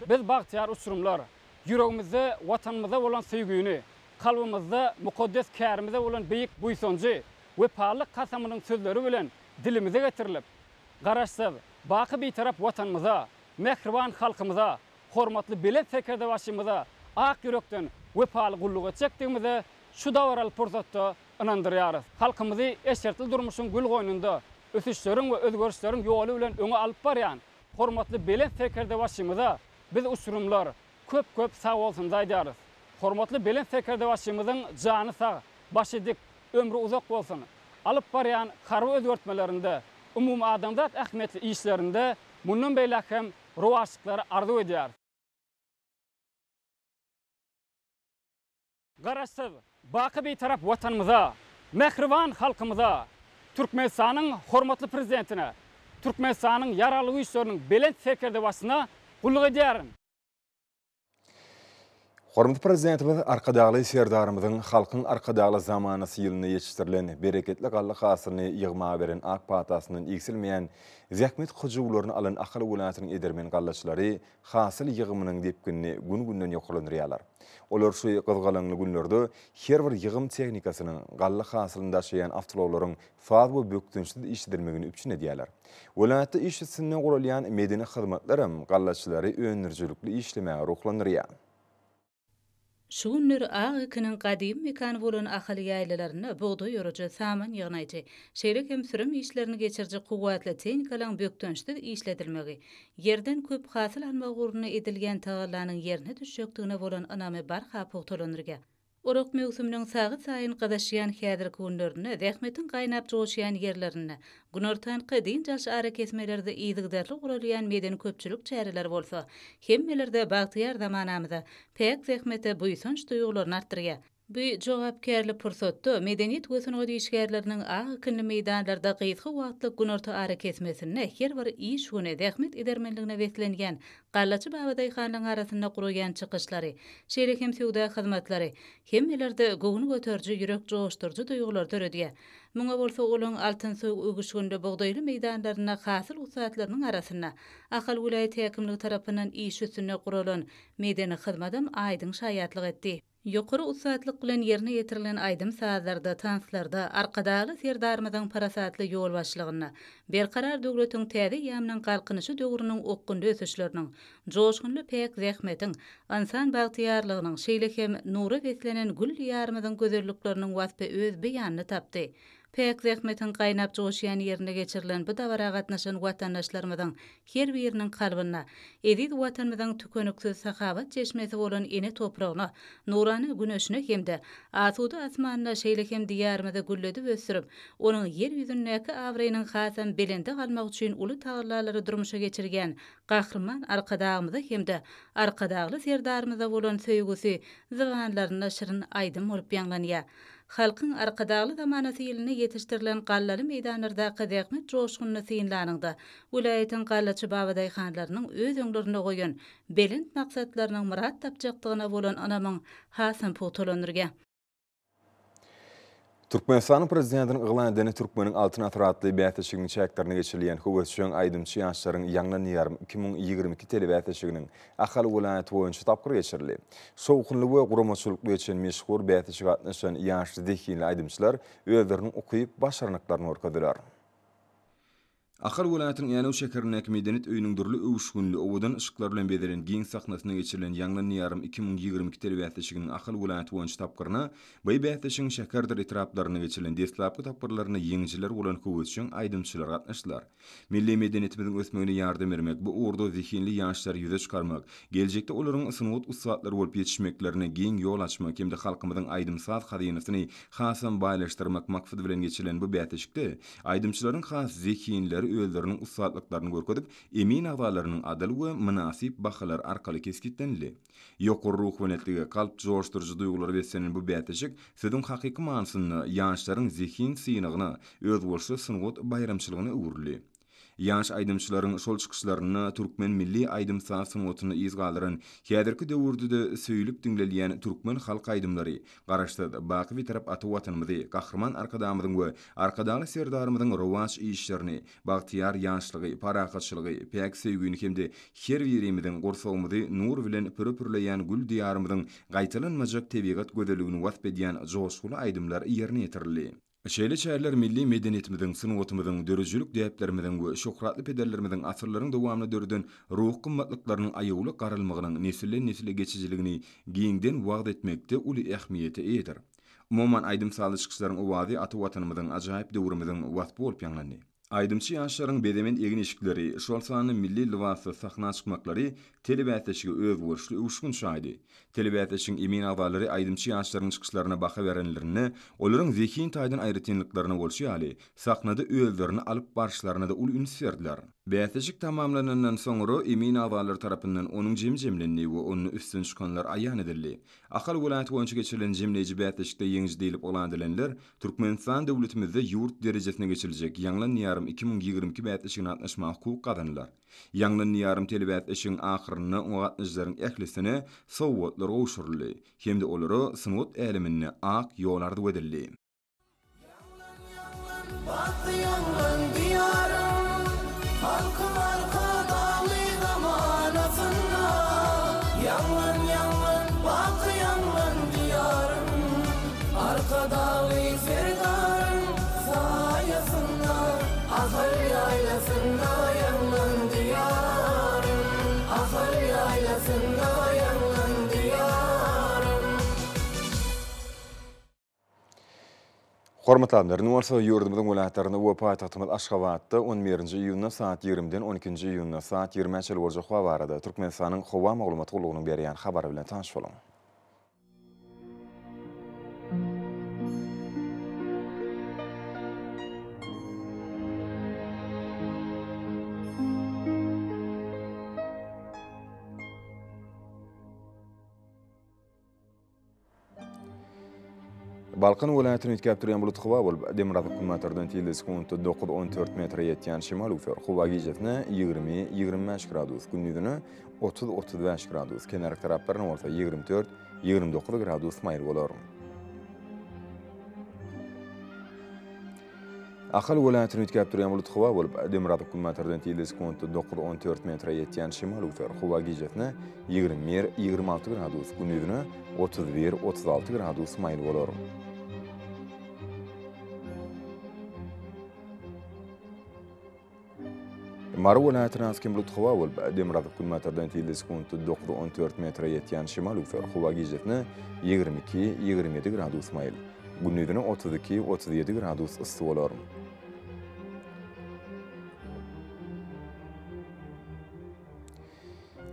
Biz bagtyýar uçurymlar, ýüregimizde Watanymyza bolan söýgini, kalbymyzda mukaddes kärimize bolan beýik buýsanjy, wepalylyk kasamynyň sözleri bilen dilimize getirilip, Garaşsyz, baky Bitarap Watanymyza, mähriban halkymyza hormatly Belent Serkerdebaşymyza ak ýürekden wepaly gulluk etjekdigimize şu dabaraly pursatda ynandyrýarys. Halkymyzy eşretli durmuşyň gül goýnunda, ösüşleriň we özgerişleriň ýoly bilen öňe alyp barýan hormatly Belent Serkerdebaşymyza biz uçurymlar köp-köp sagbolsunymyzy aýdýarys. Hormatly Belent Serkerdebaşymyzyň jany sag, başy dik, ömri uzak bolsun! Alyp barýan harby özgertmelerinde, umumadamzat ähmiýetli işlerinde mundan beýläk hem rowaçlyklary arzuw edýäris. Garaşsyz, baky Bitarap Watanymyza, mähriban halkymyza, Türkmenistanyň hormatly Prezidentine, Türkmenistanyň Ýaragly Güýçleriniň Belent Serkerdebaşyna gulluk edýärin. Hormatly Prezidentimiz Arkadagly Serdarymyzyň Halkyň Arkadagly zamanasy ýylynda ýetişdirilen bereketli galla hasylyny ýygmaga beren ak patasyndan egsilmeýän zähmet hyjuwlaryny alan Ahal welaýatynyň edermen gallaçylary hasyl ýygymynyň depginini gün-günden ýokarlandyrýarlar. Olar şu gyzgalaňly günlerde her bir ýygym tehnikasynyň, galla hasylyny daşaýan awtoulaglaryň saz we bökdençsiz işledilmegini üpjün edýärler. Welaýatda iş üstünde guralýan medeni hyzmatlaram gallaçylary öndürijilikli işlemäge ruhlandyrýar. Şu günler ak ekiniň gadymy mekany bolan Ahal ýaýlalarynda bugdaý orujy, saman ýygnaýjy, şeýle hem sürüm işlerini geçiriji kuwwatly tehnikalaryň bökdençsiz işledilmegi, ýerden köp hasyl almak ugrunda edilýän tagallanyň ýerine düşjekdigine bolan ynamy barha pugtalandyrýar. Orak möwsüminiň sagat saýyn gyzyşýan häzirki günlerinde zähmetiň gaýnap joşýan ýerlerinde, günortanky dynç alyş arakesmelerde yzygiderli guralýan medeni-köpçülik çäreleri bolsa, hemmelerde bagtyýar zamanamyza, päk zähmete buýsanç duýgularyny artdyrýar. Bu jogapkärli pursatda medeniýet we sungat işgärleriniň ak ekinli meýdanlarda gysga wagtlyk günorta arakesmesinde her bir iş güni zähmet edermenligine beslenýän Gallaçy babadaýhanlaryň arasynda guraýan çykyşlary, şeýle hem söwda hyzmatlary hemmelerde göwün göteriji, ýürek joşduryjy duýgulary döredýär. Muňa bolsa olaň altynsow öwüşginli bugdaýly meýdanlarynda hasyl ussatlarynyň arasynda Ahal welaýat häkimligi tarapyndan iş üstünde guralan medeni hyzmadam aýdyň şaýatlyk etdi. Ýokary ussatlyk bilen ýerine ýetirilen aýdym-sazlarda, tanslarda Arkadagly Serdarymyzyň parasatly ýolbaşçylygynda Berkarar döwletiň täze eýýamynyň Galkynyşy döwrüniň okgunly ösüşleriniň, joşgunly päk zähmetiň, ynsan bagtyýarlygynyň, şeýle hem nura beslenen gül Diýarymyzyň gözellikleriniň waspy öz beýanyny tapdy. Päk zähmetiň gaýnap joşýan ýerinde geçirilen bu dabara gatnaşan watandaşlarymyzyň her biriniň kalbynda eziz Watanymyzyň tükeniksiz sahawat çeşmesi bolan ene topragyna, nurana Güneşine hem-de asuda asmanyna şeýle hem Diýarymyzy gülledip ösdürip, onuň Ýer ýüzündäki abraýynyň hasam belende galmagy üçin uly tagallalary durmuşa geçirýän Gahryman Arkadagymyza hem-de Arkadagly Serdarymyza bolan söýgüsi zybanlarynda şirin aýdym bolup ýaňlanýar. Halkyň Arkadagly zamanasy ýylynda ýetişdirilen gallaly meýdanlardaky zähmet joşgunyny synlanyňda, welaýatyň gallaçy babadaýhanlarynyň öz öňlerinde goýan belent maksatlarynyň myrat tapjakdygyna bolan ynamyň hasam pugtalandyrýar. Türkmenistanyň Prezidentiniň yglan eden Türkmeniň Altyn asyry atly bäsleşiginiň çäklerinde geçirilýän höwesjeň aýdymçy ýaşlaryň Ýaňlan diýarym 2022 telebäsleşiginiň Ahal welaýaty boýunça tapgyry geçirildi. Şowhunly we guramaçylykly geçen meşhur bäsleşige gatnaşan ýaş zehinli aýdymçylar özleriniň ukyp-başarnyklaryny görkezdiler. Ahal welaýatynyň Änew şäherindäki Medeniýet öýüniň dürli öwüşginli, owadan yşyklar bilen bezelen giň sahnasynda geçirilen Ýaňlan diýarym 2022 telebäsleşiginiň Ahal welaýaty boýunça tapgyryna bu bäsleşigiň şäherdir etraplarynda geçirilen deslapky tapgyrlarynda ýeňijiler bolan höwesjeň aýdymçylar gatnaşdylar. Milli medeniýetimiziň ösmegine ýardam bermek, bu ugurda zehinli ýaşlary ýüze çykarmak, geljekde olaryň sungat ussatlary bolup ýetişmeklerine giň ýol açmak hem-de halkymyzyň aýdym-saz hazynasyny hasam baýlaşdyrmak maksady bilen geçirilen bu bäsleşikde aýdymçylaryň has zehinlileri özleriniň ussatlyklaryny görkezip, emin agzalarynyň adyl we mynasyp bahalary arkaly kesgitlenildi. Ýokary ruhubelentlige, kalp joşduryjy duýgulara beslenen bu bäsleşik sözüň hakyky manysynda ýaşlaryň zehin synagyna, özboluşly sungat baýramçylygyna öwrüldi. Ýaş aýdymçylaryň şol çykyşlarynda türkmen milli aýdym-saz sungatynda yz galdyran, häzirki döwürde-de söýlüp diňlelýän türkmen halk aýdymlary, Garaşsyz, baky Bitarap ata Watanymyzy, Gahryman Arkadagymyzyň we Arkadagly Serdarymyzyň rowaç işlerini, bagtyýar ýaşlygy, parahatçylygy, päk söýgini hem-de her birimiziň gursagymyzy nur bilen püre-pürleýän gül Diýarymyzyň gaýtalanmajak tebigat gözelligini wasp edýän joşguly aýdymlar ýerine ýetirildi. Şeýle çäreler milli medeniýetimiziň, sungatymyzyň, döredijilik däplerimiziň we şöhratly pederlerimiziň asyrlaryň dowamynda döreden ruhy gymmatlyklarynyň aýawly garalmagynyň nesilden-nesle geçijiligini giňden wagyz etmekde uly ähmiýete eýedir. Umuman, aýdym-sazly çykyşlaryň owazy ata Watanymyzyň, ajaýyp döwrümiziň waspy bolup ýaňlandy. Aýdymçy ýaşlaryň bezemen egin-eşikleri, şol sanda milli lybasda sahna çykmaklary telebäsleşige özboluşly öwüşgin çaýdy. Telebäsleşigiň emin agzalary aýdymçy ýaşlaryň çykyşlaryna baha berenlerinde, olaryň zehin taýdan aýratynlyklaryna bolşy ýaly, sahnada özlerini alyp baryşlaryna-da uly üns berdiler. Bäsleşik tamamlanandan soňra emin agzalary tarapyndan onuň jemi jemlendi we onda üstün çykanlar aýan edildi. Ahal welaýaty boýunça geçirilen jemleýji bäsleşikde ýeňiji diýlip yglan edilenler Türkmenistan döwletimizde ýurt derejesinde geçiriljek Ýaňlan Diýarym 2022 bäsleşigine gatnaşmaga hukuk gazandylar. Ýaňlan Diýarym telebäsleşigiň ahyrynda oňa gatnaşyjylaryň ählisine sowgatlar gowşuryldy hem-de olara sungat äleminde ak ýol arzuw edildi. Ýaňlan, ýaňlan, bagtly ýaňlan Diýarym, Halkyň Arkadagly zamanasynda. Ýaňlan, ýaňlan, bagtly ýaňlan Diýarym, Arkadagly Serdaryň saýasynda. Ahal ýaýlasynda ýaňlan Diýarym, Ahal ýaýlasynda ýaňlan Diýarym. Hormatly adamlar, indi bolsa ýurdumyzyň welaýatlarynda we paýtagtymyz Aşgabatda on birinji iýunda saat ýigrimiden on ikinji iýunda saat ýigrimä çenli boljak howa barada Türkmenistanyň Howa maglumat gullugynyň berýän habary bilen tanyş boluň. Balkan welaýatyny üýtgäp durýan bulut howa bolup, demirgazyk-günbatardan tizligi sekuntda dokuz-on dört metre ýetýän şemal öwser. Howa gijesine 20, 25 gradus, gündizine 30, 35 gradus, kenarki taraplaryna bolsa 24, 29 gradus maýyl bolar. Ahal welaýatyny üýtgäp durýan bulut howa bolup, demirgazyk-günbatardan tizligi sekuntda dokuz-on dört metre ýetýän şemal öwser. Howa gijesine 21, 26 gradus, gündizine 31, 36 gradus maýyl bolar. Mary welaýatyna az kem bulut howa bolup, demirgazyk-günbatardan tizligi sekuntda dokuz-on dört metre ýetýän şemal öwser. Howa gijesine 22, 27 gradus maýyl, gündizine 32, 37 gradus yssy bolar.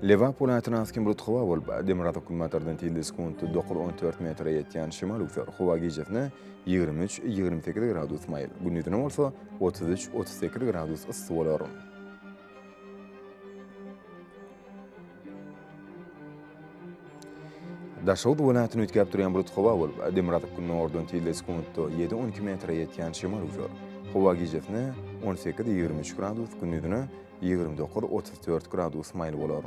Lebap welaýatyna az kem bulut howa bolup, demirgazyk-günbatardan tizligi sekuntda dokuz-on dört metre ýetýän şemal öwser. Howa gijesine 23, 28 gradus maýyl, gündizine bolsa 33, 38 gradus yssy bolar. Daşoguz welaýatyny üýtgäp durýan bulut howa bolup, demirgazyk-gündogardan tizligi sekuntda ýedi-on iki metre ýetýän şemal öwser. Howa gijesine 18, 23 gradus, gündizine 29, 34 gradus maýyl bolar.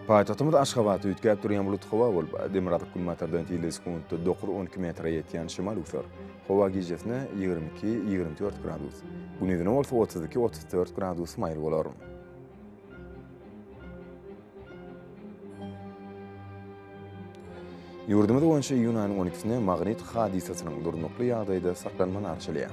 Paýtagtymyz Aşgabatda üýtgäp durýan bulut howa bolup, demirgazyk-günbatardan tizligi sekuntda dokuz-on iki metre ýetýän şemal öwser. Howa gijesine 22, 24 gradus, gündizine bolsa 32, 34 gradus maýyl bolar. Ýurdumyz boýunça iýun aýynyň on ikisinde magnit hadysasynyň durnukly ýagdaýda saklanmagyny arçalýar.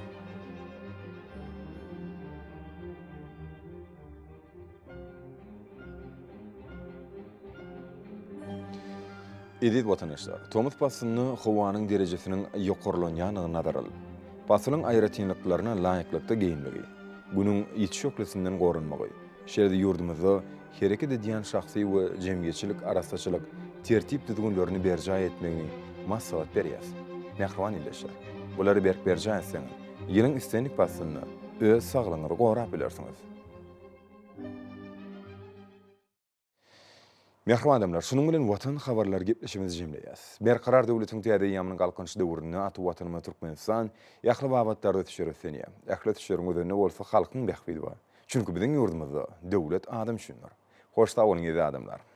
Eziz watandaşlar, tomus paslynda howanyň derejesiniň ýokarlanýandygyny nazara alyp, pasylyň aýratynlyklaryna laýyklykda geýinmegi, Günüň ýiti şöhlesinden goranmagy, şeýle-de ýurdumyzda hereket edýän şahsy we jemgyýetçilik arassaçylyk tertip-düzgünlerini berjaý etmegini maslahat berýäs. Mähriban ildeşler, bulary berk berjaý etseňiz, ýylyň islendik paslynda öz saglygyňyzy gorap bilersiňiz. Mähriban adamlar, şunuň bilen Watan habarlary gepleşigimizi jemleýäs. Berkarar döwletiň täze eýýamynyň Galkynyşy döwründe ata Watanymyz Türkmenistan ähli babatlarda ösüşlere öslenýär. Ähli ösüşleriň özeninde bolsa halkyň bähbidi bar. Çünki biziň ýurdumyzda döwlet adam üçindir. Hoş sag boluň eziz adamlar!